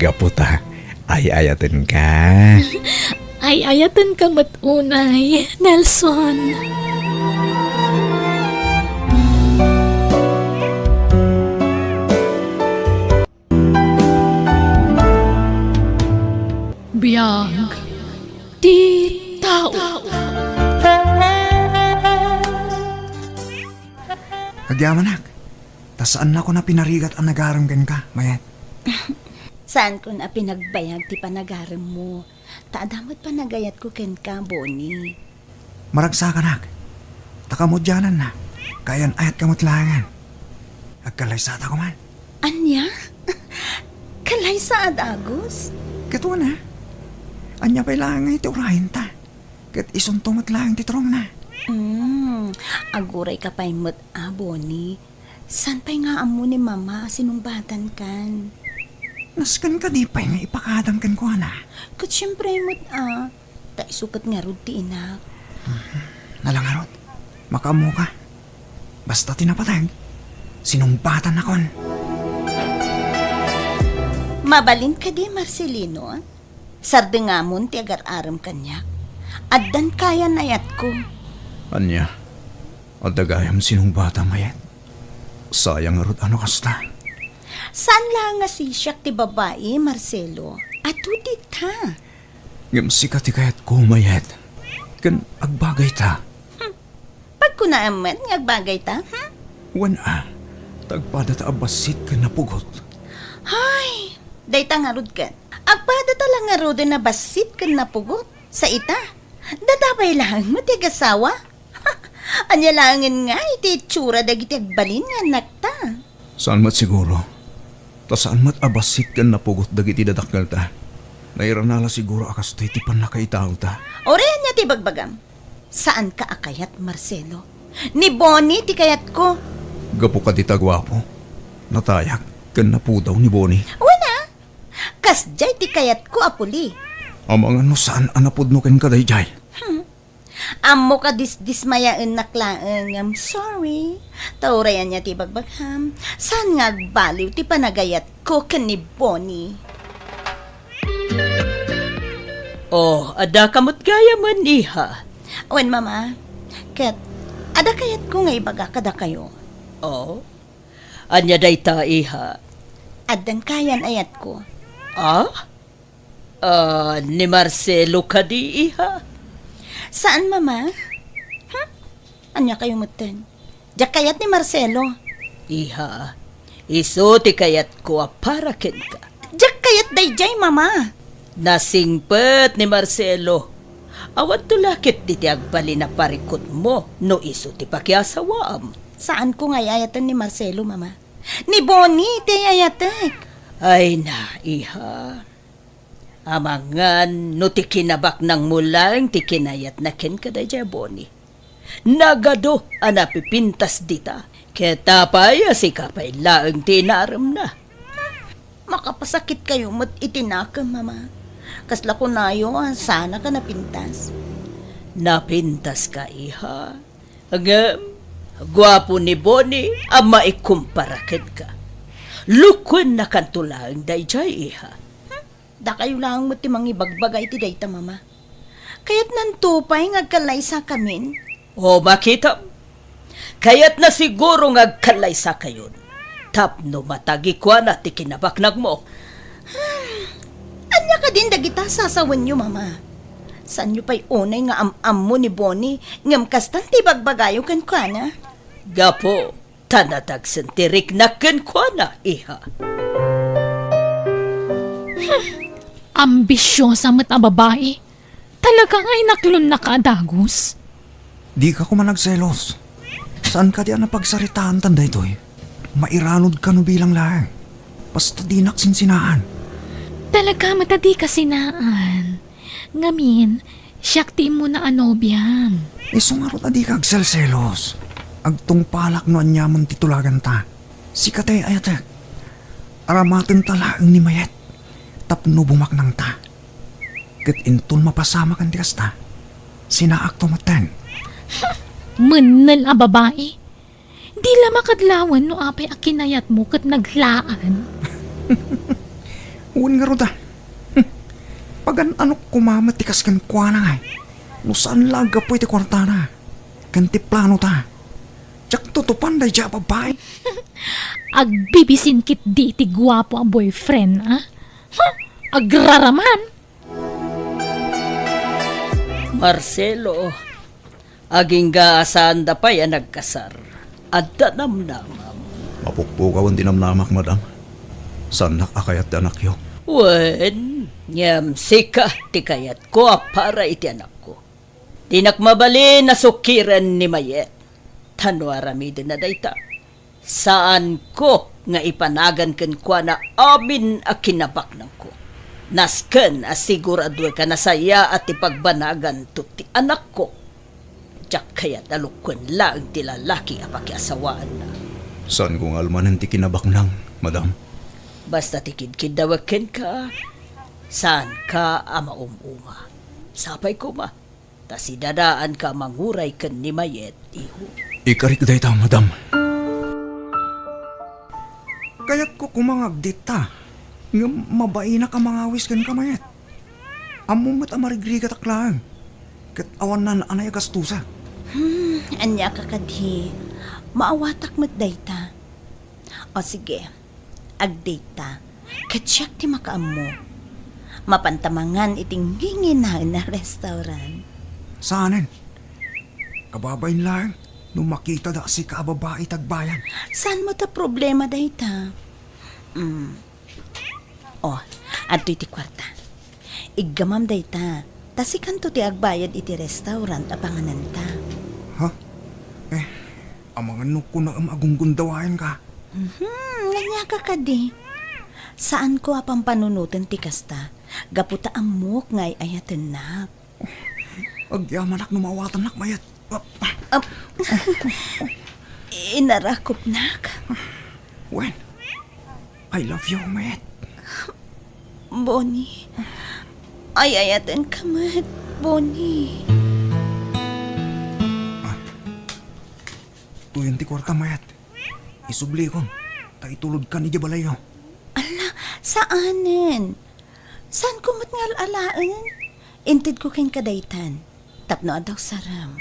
Gapu ta ay-ayatenka. Ay-ayatenka met unay, Nelson. Biag ti tao. Agyamanak, ta saannakon a pinarigat a nagarem kenka, mayat. Saankon a pinagbayag ti panagaremmo, ta adda met panagayatko kenka, Bonnie. Maragsakanak. Ta kamudiananna, kayan-ayatka met laengen. Agkallaysata koman. Ania? Kallaysa a dagus? Ket wen a. Ania pay laeng nga iti urayenta? Ket isunto met laeng ti turongna. Hmm, agurayka pay met a, Bonnie. Saan pay nga ammo ni Mama a sinungbatankan? Nasken kadi pay nga ipakadam kenkuana? Ket siempre met a, ta isu ket ngarud ti inak. Mhm. Nala ngarud, makaammoka. Basta ti napateg, sinungbatannakon. Mabalin kadi, Marcelino? Sardengamon ti agar-arem kaniak. Addan kayan-ayatko. Ania? Adda gayam sinungbatam, Mayet? Sayang ngarud a no kasta. Saan laeng a sisiak ti babai, Marcelo. Adu dita. Ngem sika ti kayatko, Mayet. Ken agbagayta. Hmm. Pagkunaem met nga agbagayta, hmm? Wen a, ta agpadata a bassit ken napugot. Hay, dayta ngarud ket. Agpadata la ngaruden a bassit ken napugot. Sa ita, dada pay laeng met ti agasawa. Ania laengen nga iti itsura dagiti agbalin nga annakta? Saan met siguro. Ta saan met a bassit ken napugot dagiti dadakkelta. Nairana la siguro a kastoy ti pannakaitaota. Uray ania ti bagbagam? Saanka a kayat, Marcelo. Ni Bonnie ti kayatko. Gapu kadi ta guapo, natayag, ken napudaw ni Bonnie. Wen a, kasdiay ti kayatko a puli. Amangan no saan a napudno kenka daydiay. Hmm. Ammok a disdismayaennak laeng, I'm sorry. Ta uray ania ti ibagbagam, saan nga agbaliw ti panagayatko ken ni Bonnie. Oh, adda ka met gayamen, iha. Wen, Mama. Ket, adda kayatko nga ibaga kadakayo. Oh? Ania dayta, iha? Addan kayan-ayatko. Ah? Ah, ni Marcelo kadi, iha? Saan, Mama? Hmm? Ania kayo metten? Diak kayat ni Marcelo. Iha, isu ti kayatko a para kenka. Diak kayat daydiay, Mama. Nasingpet ni Marcelo. Awanto la ketdi ti agbalin a parikutmo no isu ti pakiasawaam. Saanko nga ay-ayaten ni Marcelo, Mama. Ni Bonnie ti ay-ayatek. Ay na, iha. Amangan no ti kinabaknangmo laeng ti kinayatna kenka daydiay a Bonnie. Nagadu a napipintas dita, ket apay a sika pay laeng ti inaremna. Makapasakit kayo met iti nakem, Mama. Kasla kunayo a saanak a napintas. Napintaska, iha. Ngem, guapo ni Bonnie a maikumpara kenka. Lukuennakanto laeng daydiay, iha. Dakayo laeng met ti mangibagbaga iti dayta, Mama. Kayatnanto pay nga agkallaysakamin? O, makitam. Kayatna siguro nga agkallaysakayon tapno matagikuana ti kinabaknangmo. Hmm, ania kadin dagita sasawenyo, Mama? Saanyo pay unay nga am-ammo ni Bonnie ngem kastan ti ibagbagayo kenkuana? Gapu ta nadagsen ti riknak kenkuana, iha. Hmm, ambisiosa met a babai. Talaga nga inaklonnaka a dagus? Dika koma nagselos. Saan kadi a napagsaritaantan daytoy? Mairanod kano bilang laeng. Basta dinak sinsinaan. Talaga met a dika sinaan. Ngamin, siak ti immuna a nobiam. Isu ngarud a dika agselselos. Agtungpalak no aniaman ti tulaganta. Sika ti ay-ayatek. Aramatenta laeng ni Mayet tapno bumaknangta. Ket inton mapasamak ti kasta, sinaakto metten. Mennel a babai. Di la makadlawan no apay a kinayatmo ket naglaan. Wen ngarud a. Pagan-anok koma met ti kas kenkuana ngay. No saan la a gapu iti kuartana ken ti planota. Diak tutupan daydiay a babai. Agbibisin ketdi iti guapo a boyfriend, a? Ha? Agraraman? Marcelo, agingga a saanda pay a nagkasar, adda namnamam. Mapukpukawen ti namnamak, madam. Saannak a kayat ti anakyo. Wen, ngem sika ti kayatko a para iti anakko. Dinak mabalin a sukiren ni Mayet. Ta no aramidenna dayta, saanko nga ipanagan kenkuana amin a kinabaknangko. Nasken a siguraduek a nasayaat ti pagbanaganto ti anakko. Diak kayat a lukuen laeng ti lalaki a pakiasawaanna. Saanko nga almanen ti kinabaknang, madam. Basta ti kidkiddawek kenka, saanka a maum-uma. Sapay koma, ta sidadaanka a manguray ken ni Mayet, iho. Ikarik dayta, madam. Kayatko koma nga agdetta, ngem mabainak a mangawis kenka, Mayet. Ammom met a marigrigatak laeng, ket awan naan-anay a gastusak. Hmm, ania ka kadi? Maawatak met dayta. O sige, agdate ta. Ket siak ti makaammo. Mapanta mangan iti nginginaen a restaurant. Saanen? Kababain laeng no makitada a sika a babai ti agbayad. Saan met a problema dayta? Mm. O, adtoy ti kuarta. Iggamam dayta, ta sikanto ti agbayad iti restaurant a pangananta. Ha? Eh, amangan no kunaem a gunggundawaenka. Mhm, ania ka kadi? Saanko a pampanunoten ti kasta, gapu ta ammok nga ay-ayatennak. Agyamanak no maawatannak, Mayet. Ah, ah. Am-, inarakupnak? Wen, I love you, Mayet. Bonnie, ay-ayatenka met, Bonnie. Ah. Tuyon ti kuarta, Mayet. Isublikon, ta itulodkan idiay balayyo. Ala, saanen. Saanko met nga al-alaen? Intedko kenka daytan, tapno adda usarem.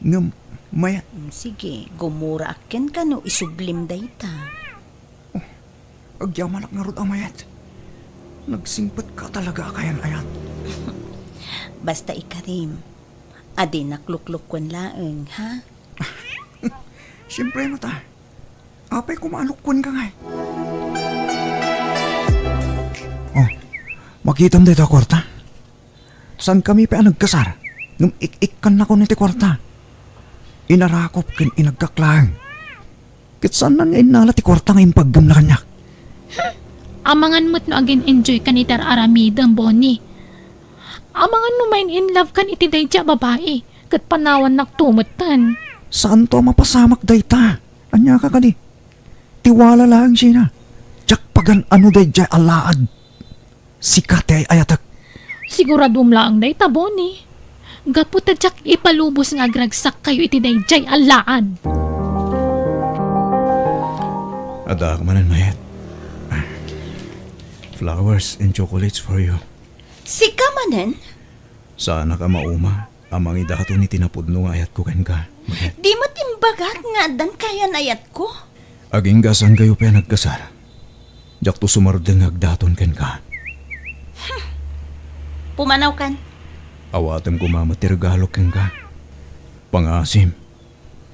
Ngem, Mayet. Mm, sige, gumuraak kenka no isublim dayta. Oh, agyamanak ngarud a Mayet. Nagsingpetka talaga a kayan-ayat. Basta ikarim, a dinak luklukuen laeng, ha? Siempre met a. Apay koma a lukuen ka ngay? Oh, makitam dayta a kuarta. Saankami pay a nagkasar, ngem ik-ikkannakon iti kuarta. Inarakop ken inagkak laeng. Ket saanna nga innala ti kuarta nga impaggemna kaniak. Amangan met no agin-enjoykan iti ar-aramidem, Bonnie. Amangan no main-in-love kan iti daydiay a babai, ket panawannakto metten. Saanto a mapasamak dayta. Ania ka kadi? Ti wala laeng, Gina. Diak pagan-ano daydiay a laad. Sika ti ay-ayatek. Siguradom laeng dayta, Bonnie. Gapu ta diak ipalubos nga agragsakkayo iti daydiay a laad. Addaak manen, Mayet. Flowers and chocolates for you. Sika manen? Saanak a mauma a mangidaton iti napudno nga ayatko kenka, Mayet. Di met imbagak nga addan kayan-ayatko. Agingga saankayo pay a nagkasar, diakto sumardeng nga agdaton kenka. Hmm. Pumanawkan. Awatem koma met ti regalok kenka. Pangaasim,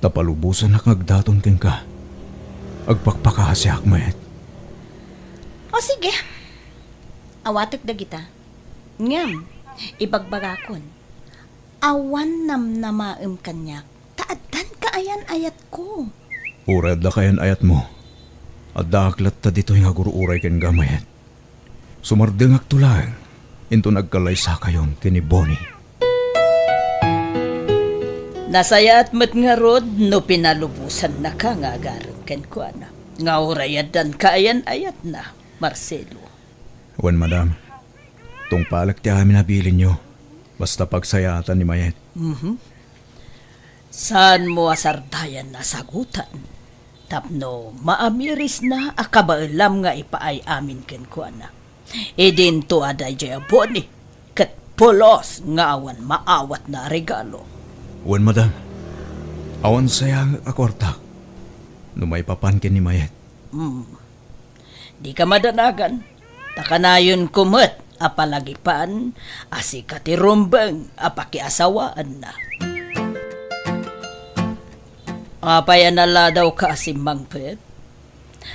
ta palubosannak nga agdaton kenka. Agpakpakaasiak, Mayet. O sige. Awatek dagita. Ngem, ibagbagakon, awan namnamaem kaniak, ta addan kaayan-ayatko. Uray adda kaayan-ayatmo, addaak latta ditoy nga agur-uray kenka, Mayet. Sumardengakto laeng inton agkalaysakayon ken ni Bonnie. Nasayaat met ngarud no pinalubosannaka nga agarem kenkuana, nga uray addan kaayan-ayatna, Marcelo. Wen, madam. Tungpalek ti amin a bilinyo. Basta pagsayaatan ni Mayet. Mhm. Saanmo a sardayan a sagutan tapno maamirisna a kabaelam nga ipaay amin kenkuana. Idinto a daydiay a Bonnie ket pulos nga awan maawatna a regalo. Wen, madam. Awan sayangek a kuartak no maipapan ken ni Mayet. Hmm. Dika madanagan, ta kanayonko met a palagipan a sika ti rumbeng a pakiasawaanna. Apay a naladawka a simmangpet?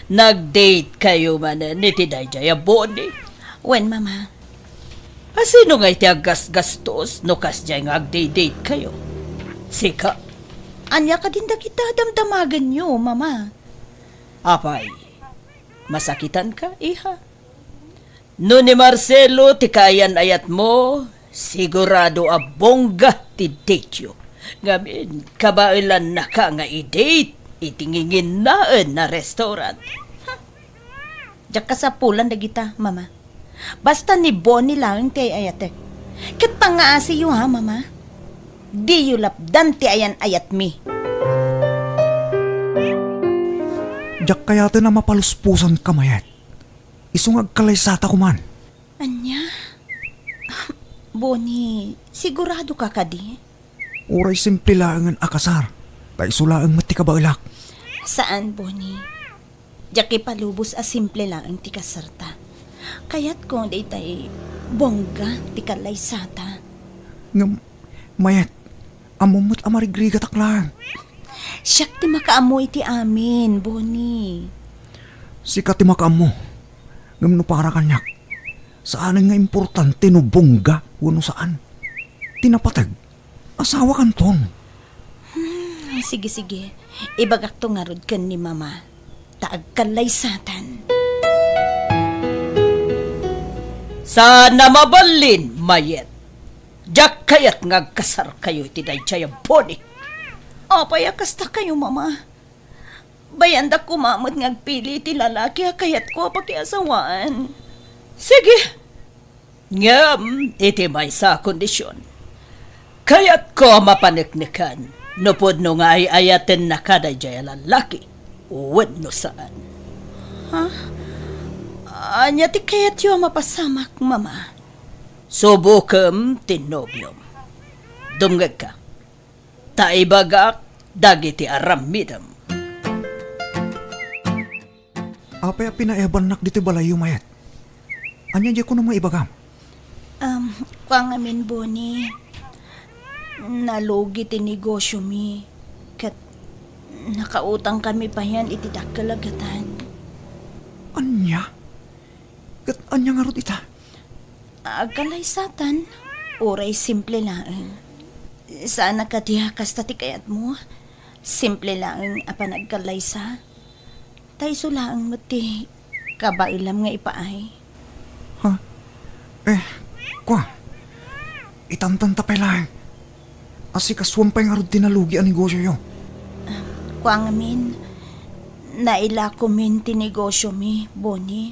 Nag-date kayo manen iti daydiay a Bonnie? Wen, Mama. A, sino ngay ti aggasgastos no kasdiay nga agdate-datekayo? Sika? Ania kadin dagita damdamagenyo, Mama? Apay, masakitanka, iha? No ni Marcelo ti kaayan-ayatmo, sigurado a bongga ti dateyo. Ngamin, kabaelannaka nga i-date iti nginginnaen a restaurant. Diak kasapulan dagita, Mama. Basta ni Bonnie laeng ti ay-ayatek. Ket pangngaasiyo, ha, Mama? Diyo lapdan ti ayan-ayatmi. Diak kayaten a mapalusposanka, Mayet. Isu nga agkalaysata koman. Ania? Bonnie, siguradoka kadi? Uray simple laengen a kasar, ta isu laeng met ti kabaelak. Saan, Bonnie. Diak ipalubos a simple laeng ti kasarta. Kayatko daytay bongga ti kalaysata. Ngem, Mayet, ammom met a marigrigatak laeng. Siak ti makaammo iti amin, Bonnie. Sika ti makaammo. Ngem no para kaniak, saanen nga importante no bongga wenno saan. Ti napateg, asawakanton. Hmm, sige, sige. Ibagakto ngarud ken ni Mama. Ta agkallaysatan. Saan a mabalin, Mayet. Diak kayat nga agkasarkayo iti daydiay a Bonnie. Apay a kastakayo, Mama? Bayandak koma met nga agpili iti lalaki a kayatko a pakiasawaan. Sige. Ngem iti maysa a kondision, kayatko a mapaneknekan no pudno nga ay-ayatennaka daydiay a lalaki wenno saan. Ha? Ania ti kayatyo a mapasamak, Mama? Subokem ti nobiom. Dumngegka. Ta ibagak dagiti aramidem. Apay a pinaebannak ditoy balayyo, Mayet? Ania diay kunam nga ibagam? Um, kua ngamin, Bonnie, nalugi ti negosyomi, ket nakautangkami payen iti dakkel a gatad. Ania? Ket ania ngarud ita? Agkallaysatan, uray simple laeng. Saan a kadi a kasta ti kayatmo? Simple laeng a panagkallaysa? Ta isu laeng met ti kabaelam nga ipaay. Ha? Eh, kua, itantanta pay laeng. Asikasuam pay ngarud ti nalugi a negosyoyo. Kua ngamin, nailakomin ti negosyomi, Bonnie.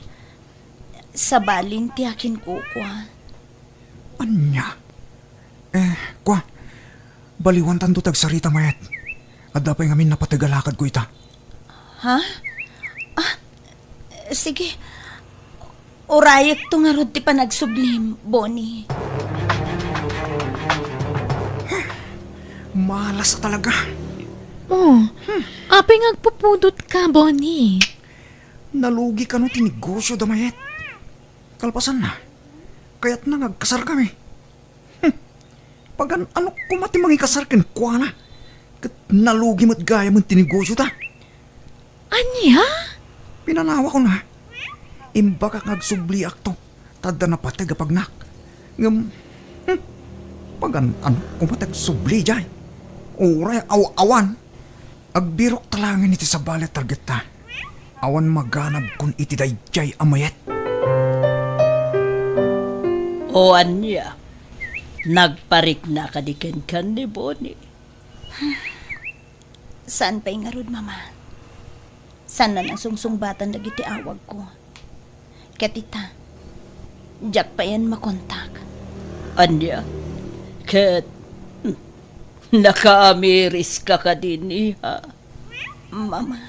Sabalin ti akinkukua. Ania? Eh, kua, baliwantanto ti agsarita, Mayet. Adda pay ngamin napateg a lakadko ita. Ha? Ah, sige. Urayekto ngarud ti panagsublim, Bonnie. Malas a talaga. Oh, apay nga agpupudotka, Bonnie? Nalugi kano ti negosyo da, Mayet? Kalpasanna, kayatna nga agkasarkami. Hmm. Pagan-anok koma ti mangikasar kenkuana, ket nalugi met gayamen ti negosyo da. Ania? Pinanawakon, ha? Imbagak nga agsubliakto, ta adda napateg a pagnak. Ngem, hmm, pagan-anok koma ti agsubli diay. Uray aw-awan. Agbirokta laengen iti sabali a targetta. Awan maganabkon iti daydiay a Mayet. O ania, nagparikna kadi kenkan ni Bonnie? Saan pay ngarud, Mama? Saan a nasungsungbatan dagiti awagko? Ket ita, diak payen makontak. Ania? Ket, hmm, nakaamiriska kadin, iha? Mama.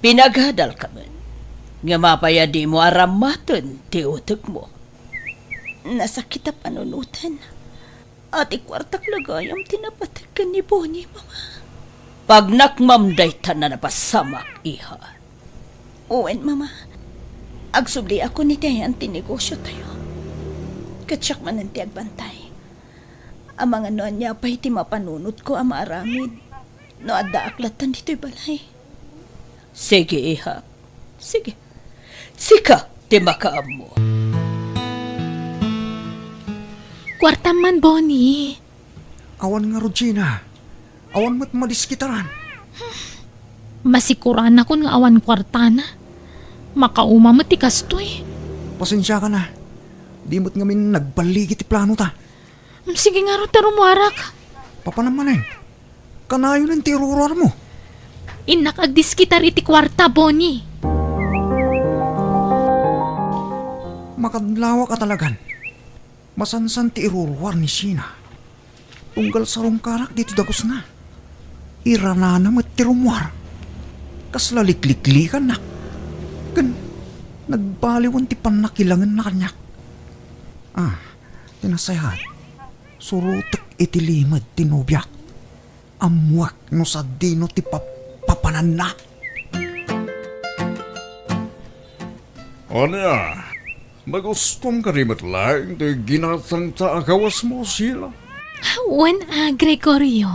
Pinagadalka met. Ngem apay a dimo arammaten ti utekmo? Nasakit a panunoten. A ti kuartak la gayam ti napateg ken ni Bonnie, Mama. Pagnakmam dayta a napasamak, iha. Wen, Mama. Agsubliakon iti ayan ti negosyotayo. Ket siak manen ti agbantay. Amangan no ania pay ti mapanunotko a maaramid no addaak lattan ditoy balay. Sige, iha. Sige. Sika ti makaammo. Kuartam man, Bonnie. Awan ngarud, Sheena. Awan met madiskitaran. Masikuranakon nga awan kuartana. Makauma met ti kastoy. Pasensiakan a. Di met ngamin nagballigi ti planota. Sige ngarud ta rummuarak. Papanam manen. Kanayon ti iruruarmo. Innak agdiskitar iti kuarta, Bonnie. Makadlawak a talagan. Masansan ti iruruar ni Sheena. Tunggal sarungkarak ditoy dagusna. Iranana met ti rummuar. Kasla likliklikannak. Ken nagbaliwan ti pannakilangenna kaniak. Ah, ti nasayaat, surotek iti limed ti nobiak. Ammoak no sadino ti pap-, papananna. Ania, nagustom kadi met laeng ti ginatangta a gawasmo, Sheena? Wen a, Gregorio.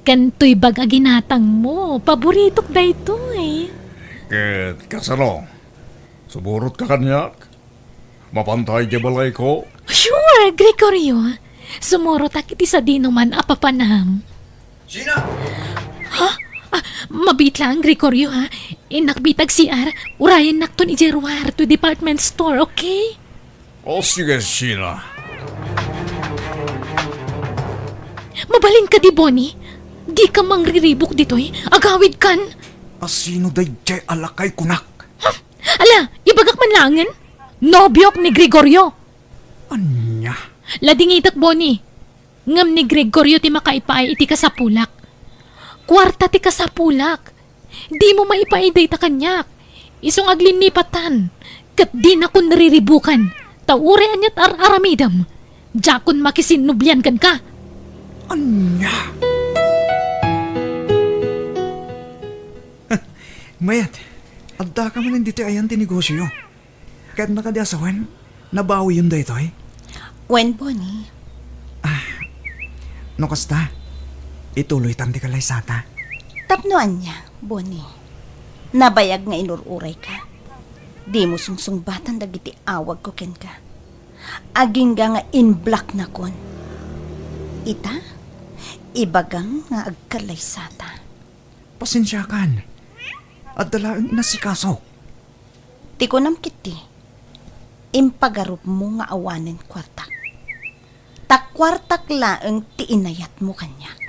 Ken toy bag a ginatangmo, paboritok daytoy. Ket kasano? Sumurotka kaniak? Mapanta idiay balayko? Sure, Gregorio. Sumurotak iti sadinoman a papanam. Sheena! Ha? Ah, mabiit laeng, Gregorio, ha? Innak bitag C R, urayennakton idiay ruar to department store, okay? O, sige, Sheena. Mabalin kadi, Bonnie? Dika mangriribuk ditoy? Agawidkan? A sino daydiay a lakay kunak? Ala, ibagak man laengen. Nobiok ni Gregorio. Ania? Ladingitek, Bonnie. Ngem ni Gregorio ti makaipaay iti kasapulak. Kuarta ti kasapulak. Dimo maipaay dayta kaniak. Isu nga aglinnipatan. Ket dinakon riribukan. Ta uray aniat ar-aramidem, diakon makisinnublian kenka. Ania? Mayat, addaka manen ditoy ayan ti negosioyo. Kayatna kadi a sawen, nabawiyon daytoy? Wen, Bonnie. Ah, no kasta, ituloytan ti kalaysata. Tapno ania, Bonnie? Nabayag nga inur-urayka. Dimo sungsungbatan dagiti awagko kenka. Agingga nga in-blocknakon. Ita, ibagam nga agkalaysata. Pasensiakan. Adda laeng inasikasok. Ti kunam ketdi, impagarupmo nga awanen kuartak. Ta kuartak laeng ti inayatmo kaniak.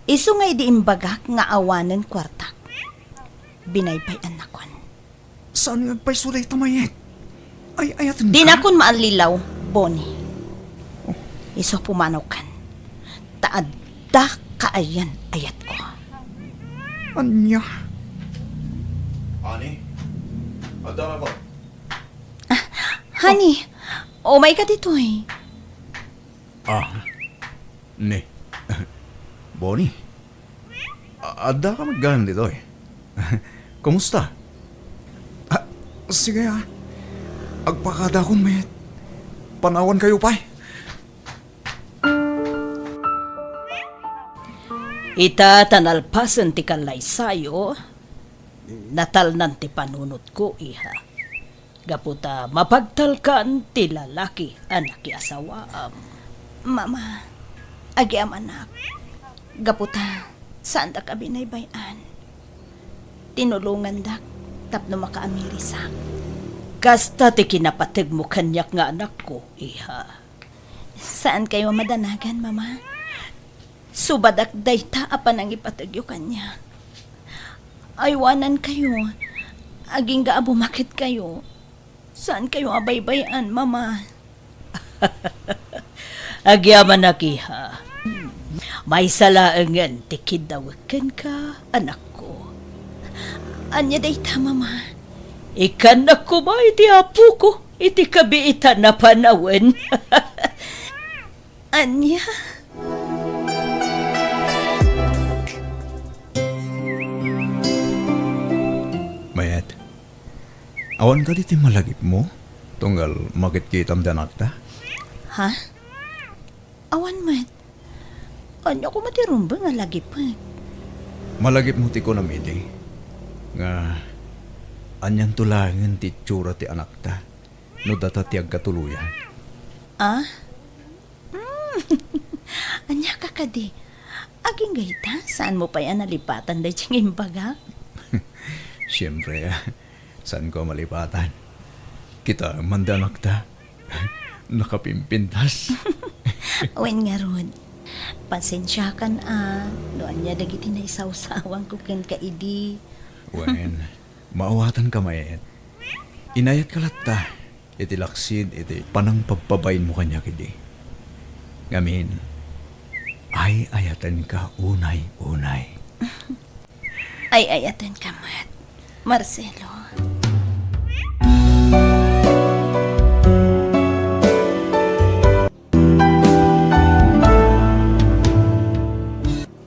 Isu nga idi imbagak nga awanen kuartak, binaybay-annakon. Saan nga agpayso dayta, Mayet? Ay-ayatenka? Dinakon maallilaw, Bonnie. Oh. Isu pumanawkan. Ta adda kaayan-ayatko. Ania? Honey, adda ka ba? Ah, honey, umayka ditoy. Ah, ni. Bonnie, a-, adda ka met gayam ditoy. Kumusta? Ah, sige, ah. Agpakadakon met. Panawankayo pay. Ita ta nalpasen ti kallaysayo, natalnan ti panunotko, iha. Gapu ta mapagtalkan ti lalaki a nakiasawaam. Mama, agyamanak. Gapu ta saandak a binaybay-an. Tinulongandak tapno makaamirisak. Kasta ti kinapategmo kaniak nga anakko, iha. Saankayo a madanagan, Mama. Subadak dayta a panangipategyo kaniak. Aywanankayo, agingga a bumaketkayo. Saankayo a baybay-an, Mama. Agyamanak, iha. Maysa laengen ti kiddawek kenka, anakko. Ania dayta, Mama? Ikannak koma iti apoko iti kabiitan a panawen. Ania? Mayet, awan kadi ti malagipmo tunggal makitkitam ti anakta? Ha? Awan met. Ania koma ti rumbeng a lagipek? Malagipmo ti kunam idi nga anianto laengen ti itsura ti anakta no data ti agkatuloyan. Ah? Mm. Ania ka kadi? Agingga ita, saanmo pay a nalipatan daytoy nga imbagak? Siyempre, ah, saanko a malipatan? Kita, mandanak ta. Nakapimpintas. Wen ngarud, pasensiakan a no ania dagiti naisawsawanko kenka idi. Wen, maawatanka met. Inayatka latta iti laksid iti panangpabpabainmo kaniak idi. Ngamin, ay-ayatenka unay-unay. Ay-ayatenka met, Marcelo.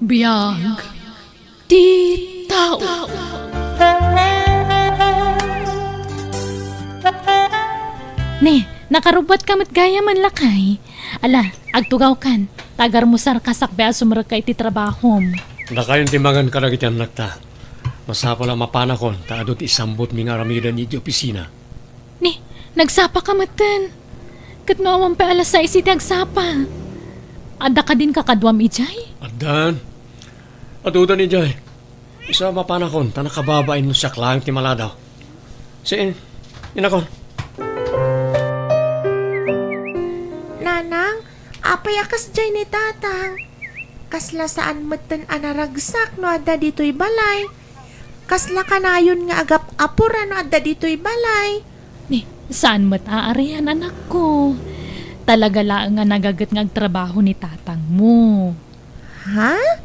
Biag ti tao. Ne, nakarubbuatka met gayam, lakay. Ala, agtugawkan, ta agarmusarka sakbay a sumrekka iti trabahom. Dakayon ti mangan kadagiti annakta. Masapul a mapanakon ta adu ti isambutmi nga aramiden idiay opisina. Ni, nagsapaka metten. Ket no awan pay alas sais iti agsapa. Adda kadin kakaduam idiay? Addan. Adudan idiay. Isu a mapanakon ta nakababain no siak laeng ti maladaw. Saan, inakon. Nanang, apay a kasdiay ni Tatang? Kasla saan metten a naragsak no adda ditoy balay. Kasla kanayon nga agap-apor a no adda ditoy balay. Ni, saan met a arian, anakko. Talaga laeng a nagaget nga agtrabaho ni tatangmo. Ha?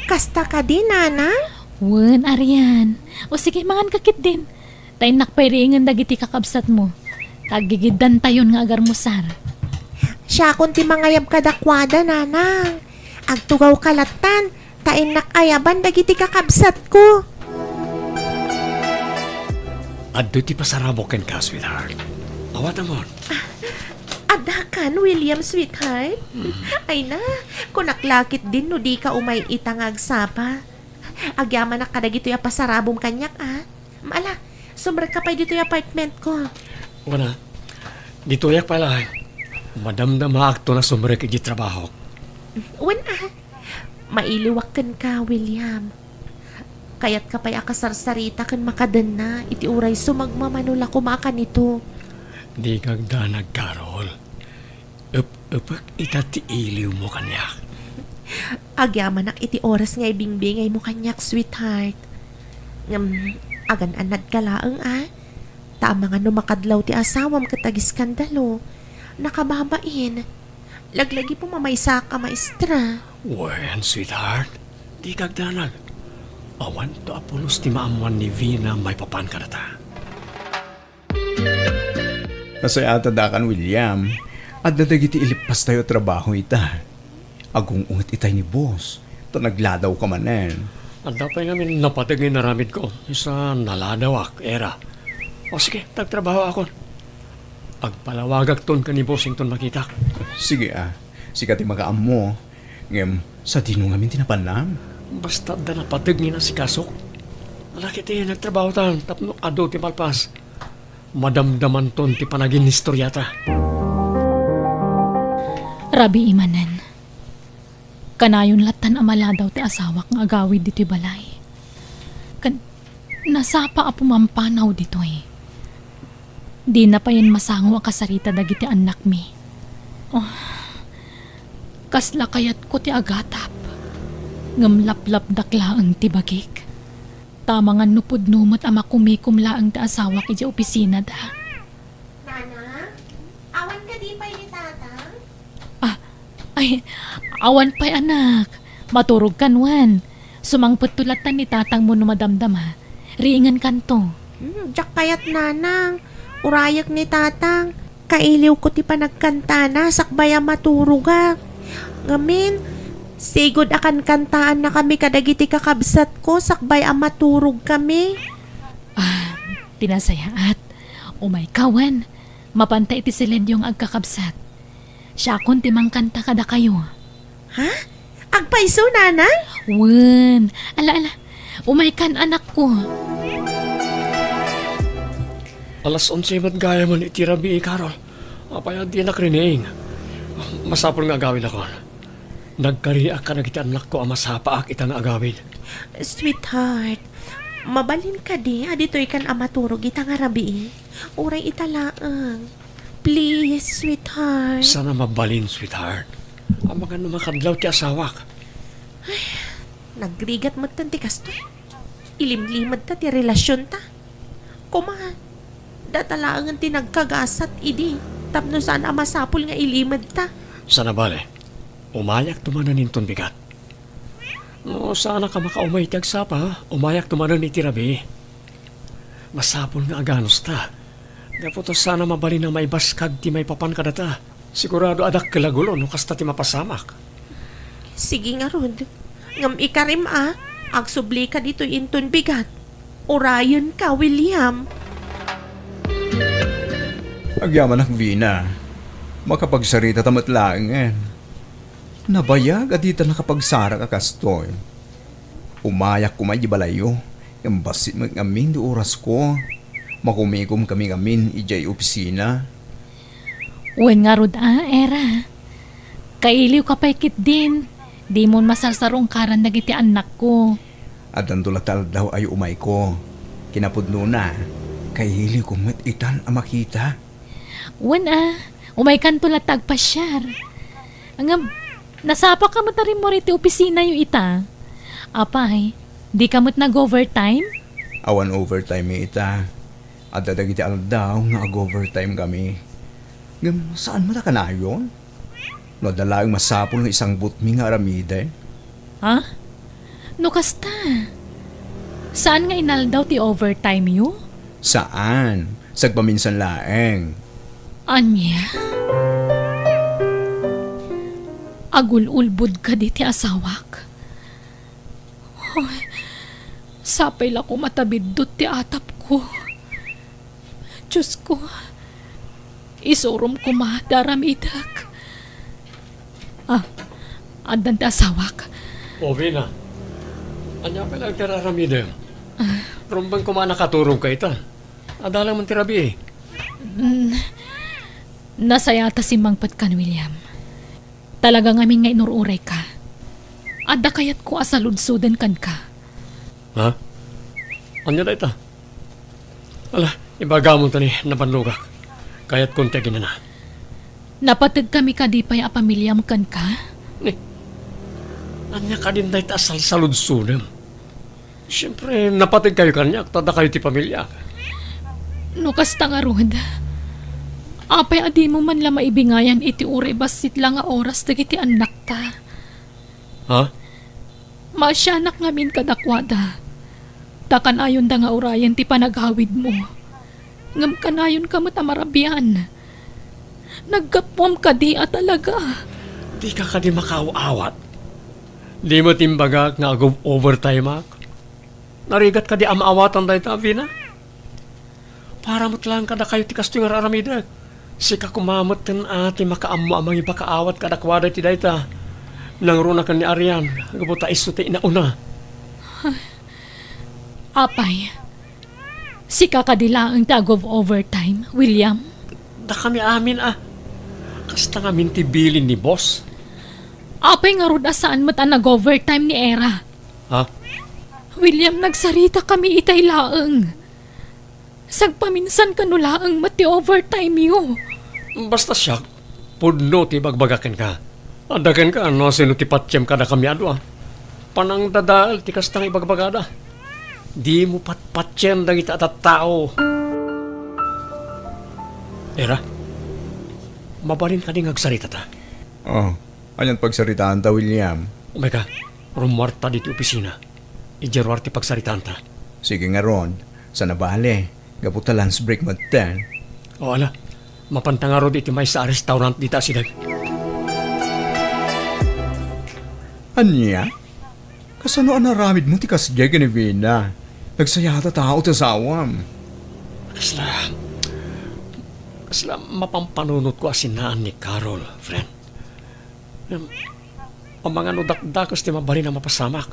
Kasta kadi, Nana? Wen, arian. O sige, manganka ketdin. Ta innak pay riingen dagiti kakabsatmo. Ta aggigiddantayon nga agarmusar. Siakon ti mangayab kadakuada, Nanang. Agtugawka lattan, ta innak ayaban dagiti kakabsatko. Adda ti pasarabok kenka, sweetheart. Awatamon. Addakan, William, sweetheart? Mm. Ay na, kunak la ketdin no dika umay ita nga agsapa. Agyamanak kadagitoy a pasarabom kaniak, a. Ala, sumrekka pay ditoy apartmentko. Wen a, ditoyak pay laeng. Madamdamaakton a sumrek iti trabahok. Wen a, mailiwak kenka, William. Kayatka pay a kasarsarita ken makadenna iti uray sumagmamano la koma a kanito. Dika agdanag, Carol. Ep-epek ita ti iliwmo kaniak. Agyamanak iti oras nga ibingbingaymo kaniak, sweetheart. Ngem, agan-anadka laeng, a. Ta amangan no makadlaw ti asawam ket agiskandalo. Nakababain. Laglagipem a maysaak a maestra. Wen, sweetheart, dika agdanag. Awanto a pulos ti maammuan ni Vina maipapan kadata. Nasayaat a dakayo, William. Adda dagiti ilippastayo a trabaho ita. Agung-unget itay ni boss, ta nagladawka manen. Adda pay ngamin napateg nga inaramidko, isu a naladawak, era. O sige, ta agtrabahoakon. Agpalawagakton ken ni boss inton makitak. Sige a, sika ti makaammo. Ngem, sadino ngamin ti napannam? Basta adda napateg nga inasikasok. Ala ketdi, nagtrabahotan tapno adu ti malpas. Madamdamanton ti panaginistoriata. Rabii manen. Kanayon lattan a maladaw ti asawak nga agawid ditoy balay. Ken nasapa a pumampanaw ditoy. Dina payen masango a kasarita dagiti annakmi. Oh, kasla kayatko ti agatap. Ngem laplapdak laeng ti bagik. Ta amangan no pudno met a makumikom laeng ti asawak idiay opisinada. Nana, awan kadi pay ni Tatang? Ah, ay, awan pay, anak. Maturogkan wen. Sumangpetto lattan ni tatangmo no madamdama. Riingenkanto. Hmm, diak kayat, Nanang. Urayek ni Tatang. Kailiwko ti panagkantana sakbay a maturogak. Ngamin, sigud a kankantaannakami kadagiti kakabsatko sakbay a maturogkami. Ah, ti nasayaat. Umayka wen. Mapanta iti silenyo nga agkakabsat. Siakon ti mangkanta kadakayo. Ha? Agpayso, Nanang? Wen. Ala, ala. Umaykan, anakko. Alas onse met gayamen iti rabii, Carol. Apay a dinak riniing? Masapul nga agawidakon. Nagkariak kadagiti annakko a masapaak ita nga agawid. Sweetheart, mabalin kadi a ditoykan a maturog ita nga rabii? Uray ita laeng. Please, sweetheart. Saan a mabalin, sweetheart. Amangan no makadlaw ti asawak. Nagrigat metten ti kastoy. Ilimlimedta ti relasionta. Koma, data laengen ti nagkagasat idi tapno saan a masapul nga ilimedta. Saan a bale, umayak tumanen inton bigat. No, saanak a makaumay ti agsapa, umayak tumanen iti rabii. Masapul nga aganusta. Gapu ta saan a mabalin a maibaskag ti maipapan kadata. Sigurado a dakkel a gulo no kasta ti mapasamak. Sige ngarud. Ngem ikarim a, agsublika ditoy inton bigat. Urayenka, William. Agyamanak, Vina. Makapagsarita ta met laengen. Nabayag a dita nakapagsarak a kastoy. Umayak koma idiay balayyo, ngem bassit met ngamin ti orasko. Makumikom kami ngamin idiay opisina. Wen ngarud a, Era. Kailiwka pay ketdin, dimon masarsarungkaran dagiti annakko. Addanto la ti aldaw a umayko. Kinapudnona, kailiwko met itan a makita. Wen a, umaykanto latta agpasiar. Ngem, nasapaka met a rimmuar iti opisinayo ita. Apay, dika met nag-overtime? Awan overtime ita. Adda dagiti aldaw nga ag-overtime kami. Ngem saan met a kanayon? No adda laeng masapul nga isangbutmi nga aramiden. Ha? No kasta, saan nga inaldaw ti overtime yo? Saan. Sagpaminsan laeng. Ania? Agul-ulbod kadi ti asawak? Oy, sapay la koma ta biddut ti atapko. Diosko, isurom koma ti aramidek. Ah, addan ti asawak. O, Vina. Ania pay laeng ti ar-aramidem? Ah. Rumbeng koma a nakaturogka ita. Adda laeng man ti rabii. Mm, nasaya ta simmangpetkan, William. Talaga ngamin nga inur-urayka. Adda kayatko a saludsoden kenka. Ha? Ania dayta? Ala, ibagamon ta ni nabannogak. Kayatkon ti aginana. Napategkami kadi pay a pamiliam kenka? Ni, ania kadin dayta a salsaludsodem? Siempre, napategkayo kaniak, ta dakayo ti pamiliak. No kasta ngarud, apay a dimo man la maibingayan iti uray bassit la nga oras dagiti annakta? Ha? Maasianak ngamin kadakuada, ta kanayonda nga urayen ti panagawidmo. Ngem kanayonka met a marabian. Naggapuam kadi a talaga. Dika kadi makaaw-awat? Di met imbagak nga ag-overtimeak? Narigat kadi a maawatan dayta, Vina? Para met laeng kadakayo ti kastoy nga ar-aramidek. Sika koma metten a ti makaammo a mangipakaawat kadakuada iti dayta. Nangruna ken ni Arian, gapu ta isu ti inauna. Apay, sika kadi laeng ti ag-overtime, William? Dakami amin a. Kasta ngamin ti bilin ni boss. Apay ngarud a saan met a nag-overtime ni Era? Ha? William, nagsarita kami itay laeng. Sagpaminsan kano laeng met ti overtime yo. Basta siak, pudno ti ibagbaga kenka. Adda kenka no sino ti patiem kadakami a dua. Panangdadael ti kasta nga ibagbagada. Dimo patpatien dagiti a tattao. Era, mabalin kadi nga agsaritata? Oh, anian pagsaritaanta, William? Umay ka, rummuarta ditoy opisina. Idiay ruar ti pagsaritaanta. Sige ngarud, saan a bale, gapu ta lunch break metten. O, ala, mapanta ngarud iti maysa a restaurant dita asideg. Ania? Kasano a naaramidmo ti kasdiay ken ni Vina? Nagsayata tao ti asawam. Kasla, kasla mapampanunotko a sinaan ni Carol, friend. Ngem, amangan no dakdakes ti mabalin a mapasamak.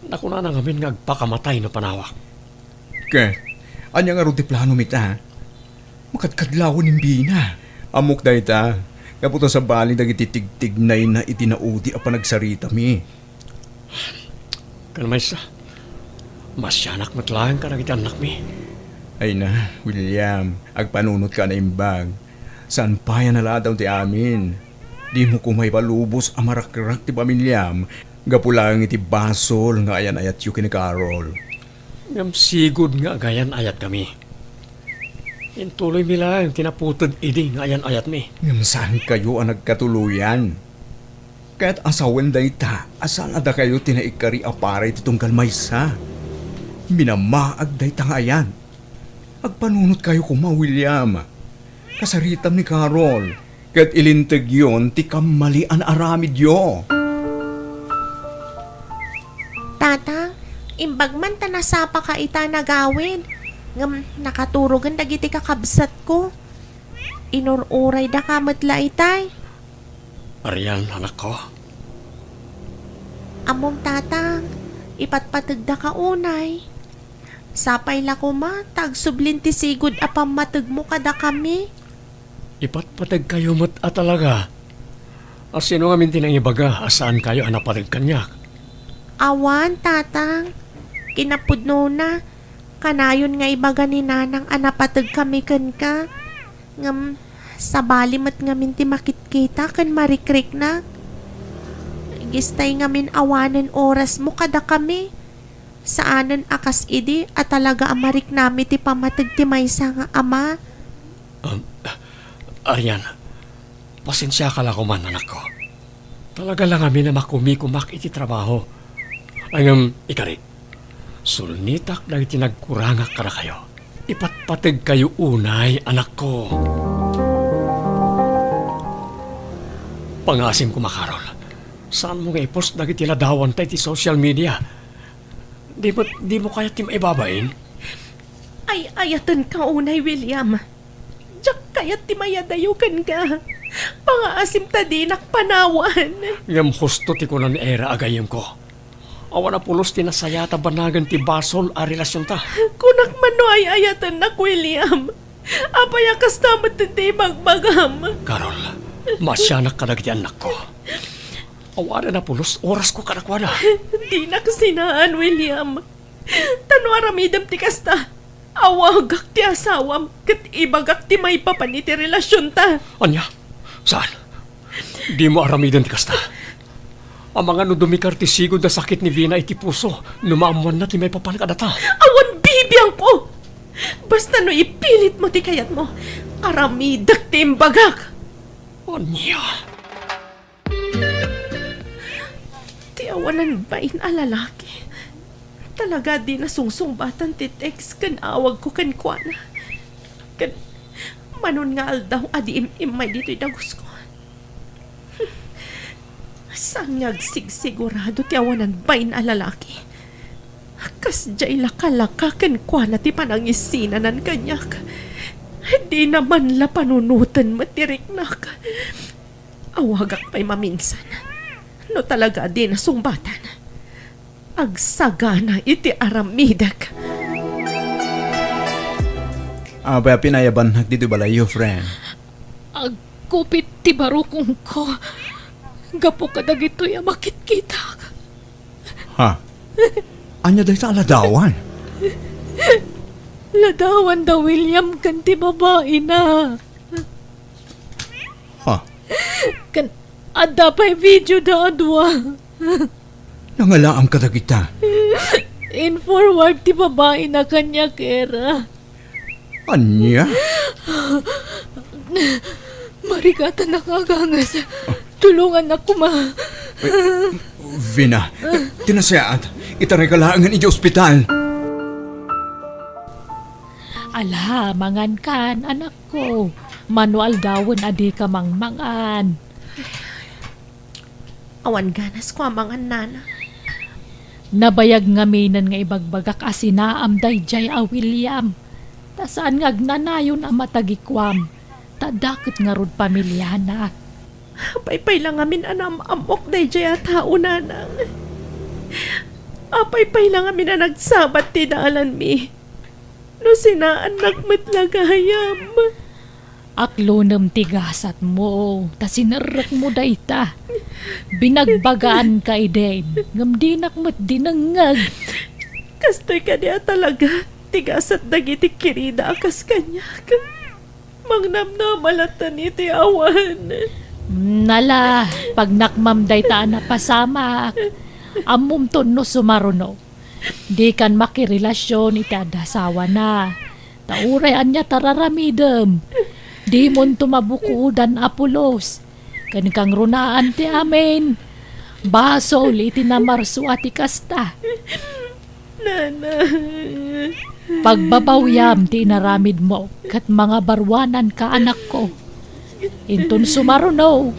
Nakunana ngamin nga agpakamatay no panawak. Ket, ania ngarud ti plano mi ta? Makadkadlawen ni Vina. Ammok dayta. Gapu ta sabali dagiti tigtignayna iti naudi a panagsaritami. Ken maysa, maasianak met laeng kadagiti annakmi. Ay na, William, agpanunotka a naimbag. Saan pay a naladaw ti amin. Dimo koma ipalubos a marakrak ti pamiliam gapu laeng iti basol nga ayan-ayatyo ken ni Carol. Ngem sigud nga agayan-ayatkami. Intuloymi laeng ti naputed idi nga ayan-ayatmi. Ngem saankayo a nagkatuloyan. Ket a sawen dayta a saan a dakayo ti naikkari a para iti tunggal maysa. Minamaag dayta nga ayan. Agpanunotkayo koma, William. Kasaritam ni Carol, ket ilintegyon ti kammalian a aramidyo. Tata, imbag man ta nasapaka ita nagawid, ngem nakaturogen dagiti kakabsatko. Inur-uraydaka met la itay. Arian, anakko. Ammom, Tatang, ipatpategdaka unay. Sapay la koma ta agsublin ti sigud a pammategmo kadakami. Ipatpategkayo met a talaga. A sino ngamin ti nangibaga a saankayo a napateg kaniak? Awan, Tatang. Kinapudnona, kanayon nga ibaga ni Nanang a napategkami kenka. Ngem, sabali met ngamin ti makitkita ken marikriknak. Gistay ngamin awanen orasmo kadakami. Saanen a kas idi a talaga a mariknami ti pammateg ti maysa nga ama. Um, Arian, pasensiaka la koman, anakko. Talaga la ngamin a makumikomak iti trabaho. Ngem, ikarik, sulnitak dagiti nagkurangak kadakayo. Ipatpategkayo unay, anakko. Pangaasim koma, Carol. Saanmo nga i-post dagiti ladawanta iti social media? Di mo, di mo kayat ti maibabain? Ay-ayatenka unay, William. Diak kayat ti mayadayo kenka. Pangaasim ta dinak panawan. Ngem husto ti kuna ni Era a gayyemko. Awan a pulos ti nasayaat a banagen ti basol a relasionta. Kunak man no ay-ayatennak, William. Apay a kasta met ti ibagbagam? Carol, maasianak kadagiti annakko. Awanen a pulos orasko kadakuada. Dinak sinaan, William. Ta no aramidem ti kasta, awagak ti asawam ket ibagak ti maipapan iti relasionta. Ania? Saan? Dimo aramiden ti kasta. Amangan no dumikar ti sigud a sakit ni Vina iti puso no maammoanna ti maipapan kadata. Awan bibiangko! Basta no ipilitmo ti kayatmo, aramidek ti imbagak. Ania? Ti awanan bain a lalaki. Talaga a dina sungsungbatan ti text ken awagko kenkuana. Ken manon nga aldaw a di im-immay ditoy dagusko. Saan nga agsigsigurado ti awanan bain a lalaki. Kasdiay lakalaka kenkuana ti panangisinanan kaniak. Dina man la panunoten met ti riknak. Awagak pay maminsan. No talaga a dina sungbatan, agsagana iti aramidek. Apay a pinayabannak ditoy balayyo, friend? Agkupit ti barukongko gapu kadagitoy a makitkitak. Ha? Ania dayta a ladawan? Ladawan da William ken ti babaina. Ha? Ken adda pay video da a dua. Nangalaam kadagita. In-forward ti babaina kaniak, Era. Ania? Marigatanak a aganges. Tulongannak koma. Eh, Vina, eh, ti nasayaat, itarayka laengen idiay ospital. Ala, mangankan, anakko. Mano aldawen a dika mangmangan. Awan ganas ko a mangan, nana. Nabayag ngaminen nga ibagbagak a sinaam daydiay a William. Ta saan nga agnanayon a matagikuam. Ta dakket ngarud pamiliana. Apay pay la ngamin a naam-ammok daydiay a tao, nanang. Apay pay la ngamin a nagsabat ti dalanmi. No sinaannak met la gayam. Aklonem ti gasatmo, ta sinerrekmo dayta. Binagbagaanka idin, ngem dinak met dinengngeg. Kastoy kadi a talaga ti gasat dagiti kirida a kas kaniak. Mangnamnama latta iti awan. Nala, pagnakmam dayta a napasamak. Ammomto no sumaruno. Dikan makirelasion iti adda asawana. Ta uray ania ti ar-aramidem, dimonto mabukodan a pulos. Ken kangrunaan ti amin. Basol iti namarsua ti kasta. Nana. Pagbabawiam ti inaramidmo ket mangabaruananka, anakko. Inton sumaruno,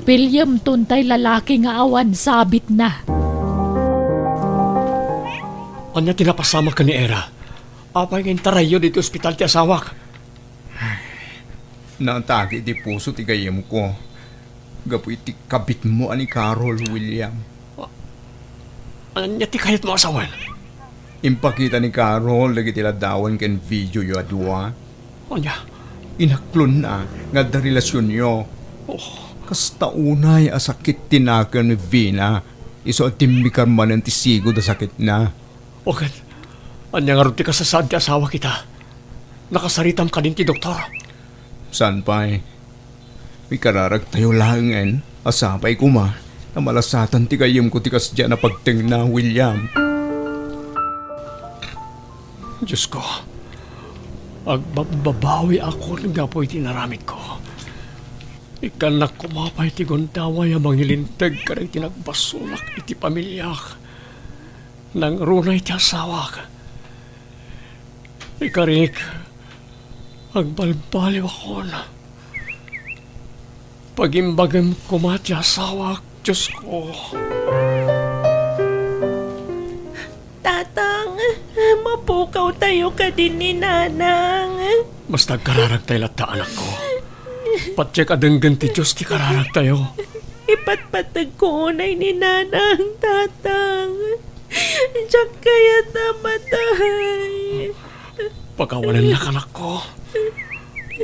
piliem tontay lalaki nga awan sabitna. Ania ti napasamak ken ni Era? Apay nga intarayyo ditoy ospital ti asawak? Naatake iti puso ti gayyemko gapu iti kabitmo a ni Carol, William. Ania ti kayatmo a sawen? Impakita ni Carol dagiti ladawan ken videoyo a dua. Ania? Inaklonna nga adda relasionyo. Oh. Kasta unay a sakit ti nakem ni Vina, isu a timmikar manen ti sigud a sakitna. O ket, ania ngarud ti kasasaad ti asawak ita? Nakasaritam kadin ti doktor? Saan pay? Ikararagtayo laengen a sapay koma ta malasatan ti gayyemko ti kasdiay a pagtengna, William. Diosko, agbabbabawiakon gapu iti inaramidko. Ikkannak koma pay ti gundaway a mangilinteg kadagiti nagbasolak iti pamiliak. Nangruna iti asawak. Ikarik, agbalbaliwakon. Pagimbagem koma ti asawak, Diosko. Tatang, mapukawtayo kadi ni Nanang. Basta agkararagtayo latta, anakko. Patiek a denggen ti Dios ti kararagtayo. Ipatpategko unay ni Nanang, Tatang. Diak kayat a matay. Pakawanennak, anakko.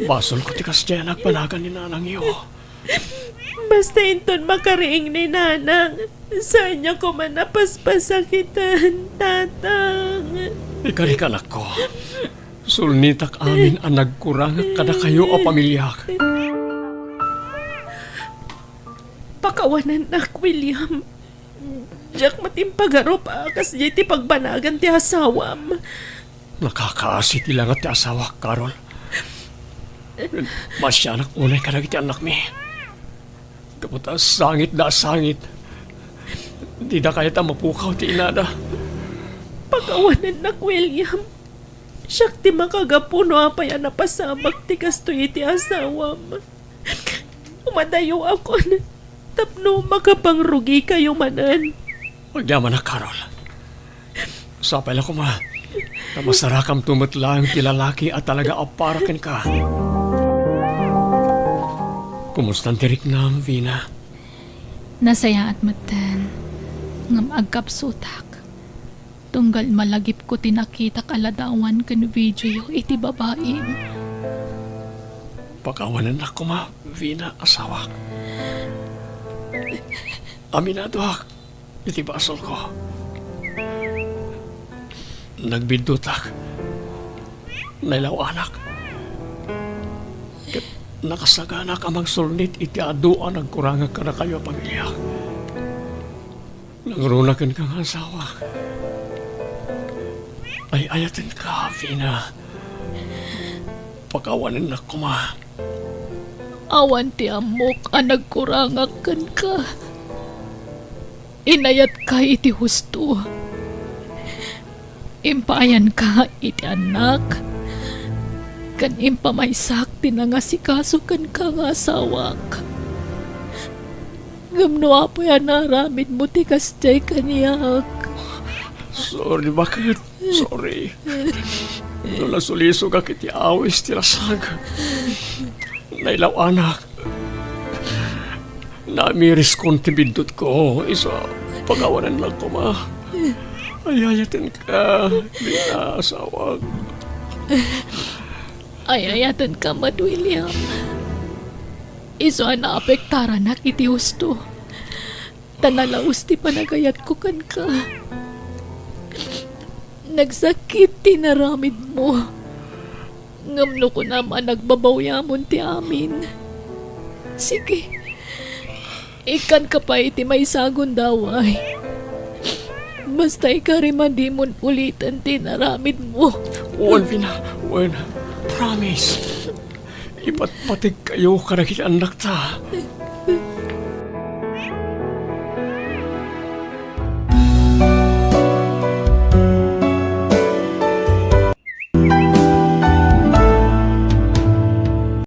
Basolko ti kasdiay a nagbanagan ni nanangyo. Basta inton makariing ni Nanang, saanyo koma a paspasakitan, Tatang. Ikarik, anakko. Sulnitak amin a nagkurangak kadakayo a pamiliak. Pakawanennak, William. Diak met impagarup a kasdiay ti pagbanagan ti asawam. Nakakaasi ti langat ti asawak, Carol. Maasianak unay kadagiti annakmi. Gapu ta sangitda a sangit. Dida kayat a mapukaw ti inada. Pakawanennak, William. Siak ti makagapu no apay a napasamak ti kastoy iti asawam. Umadayuakon tapno makapangrugikayo manen. Agyamanak, Carol. Sapay la koma ta masarakamto met laeng ti lalaki a talaga a para kenka. Kumustan ti riknam, Vina? Nasayaat metten, ngem agkapsutak. Tunggal malagipko ti nakitak a ladawan ken videoyo iti babaim. Pakawanennak koma, Vina, asawak. Aminadoak iti basolko. Nagbiddutak. Nailaw-anak. Ket nakasaganak a mangsulnit iti adu a nagkurangak kadakayo a pamiliak. Nangruna kenka nga asawak. Ay-ayatenka, Vina. Pakawanennak koma. Awan ti ammok a nagkurangak kenka. Inayatka iti husto. Impaayanka iti annak. Ken impamaysak ti nangasikaso kenka nga asawak. Ngem no apay a naaramidmo ti kasdiay kaniak? Sorry, baket. Sorry. No nasulisogak iti awis ti lasag, nailaw-anak. Namiriskon ti biddutko, isu a pakawanennak koma. Ay-ayatenka, Vina, asawak. Ay-ayatenka met, William. Isu a naapektaranak iti husto. Ta nalaus ti panagayatko kenka. Nagsakit ti naramidmo. Ngem no kunam a nagbabawiamon ti amin, sige, ikkanka pay iti maysa a gundaway. Basta ikarim a dimon uliten ti naramidmo. Wen, Vina, wen. Promise. Ipatpategkayo kadagiti annakta.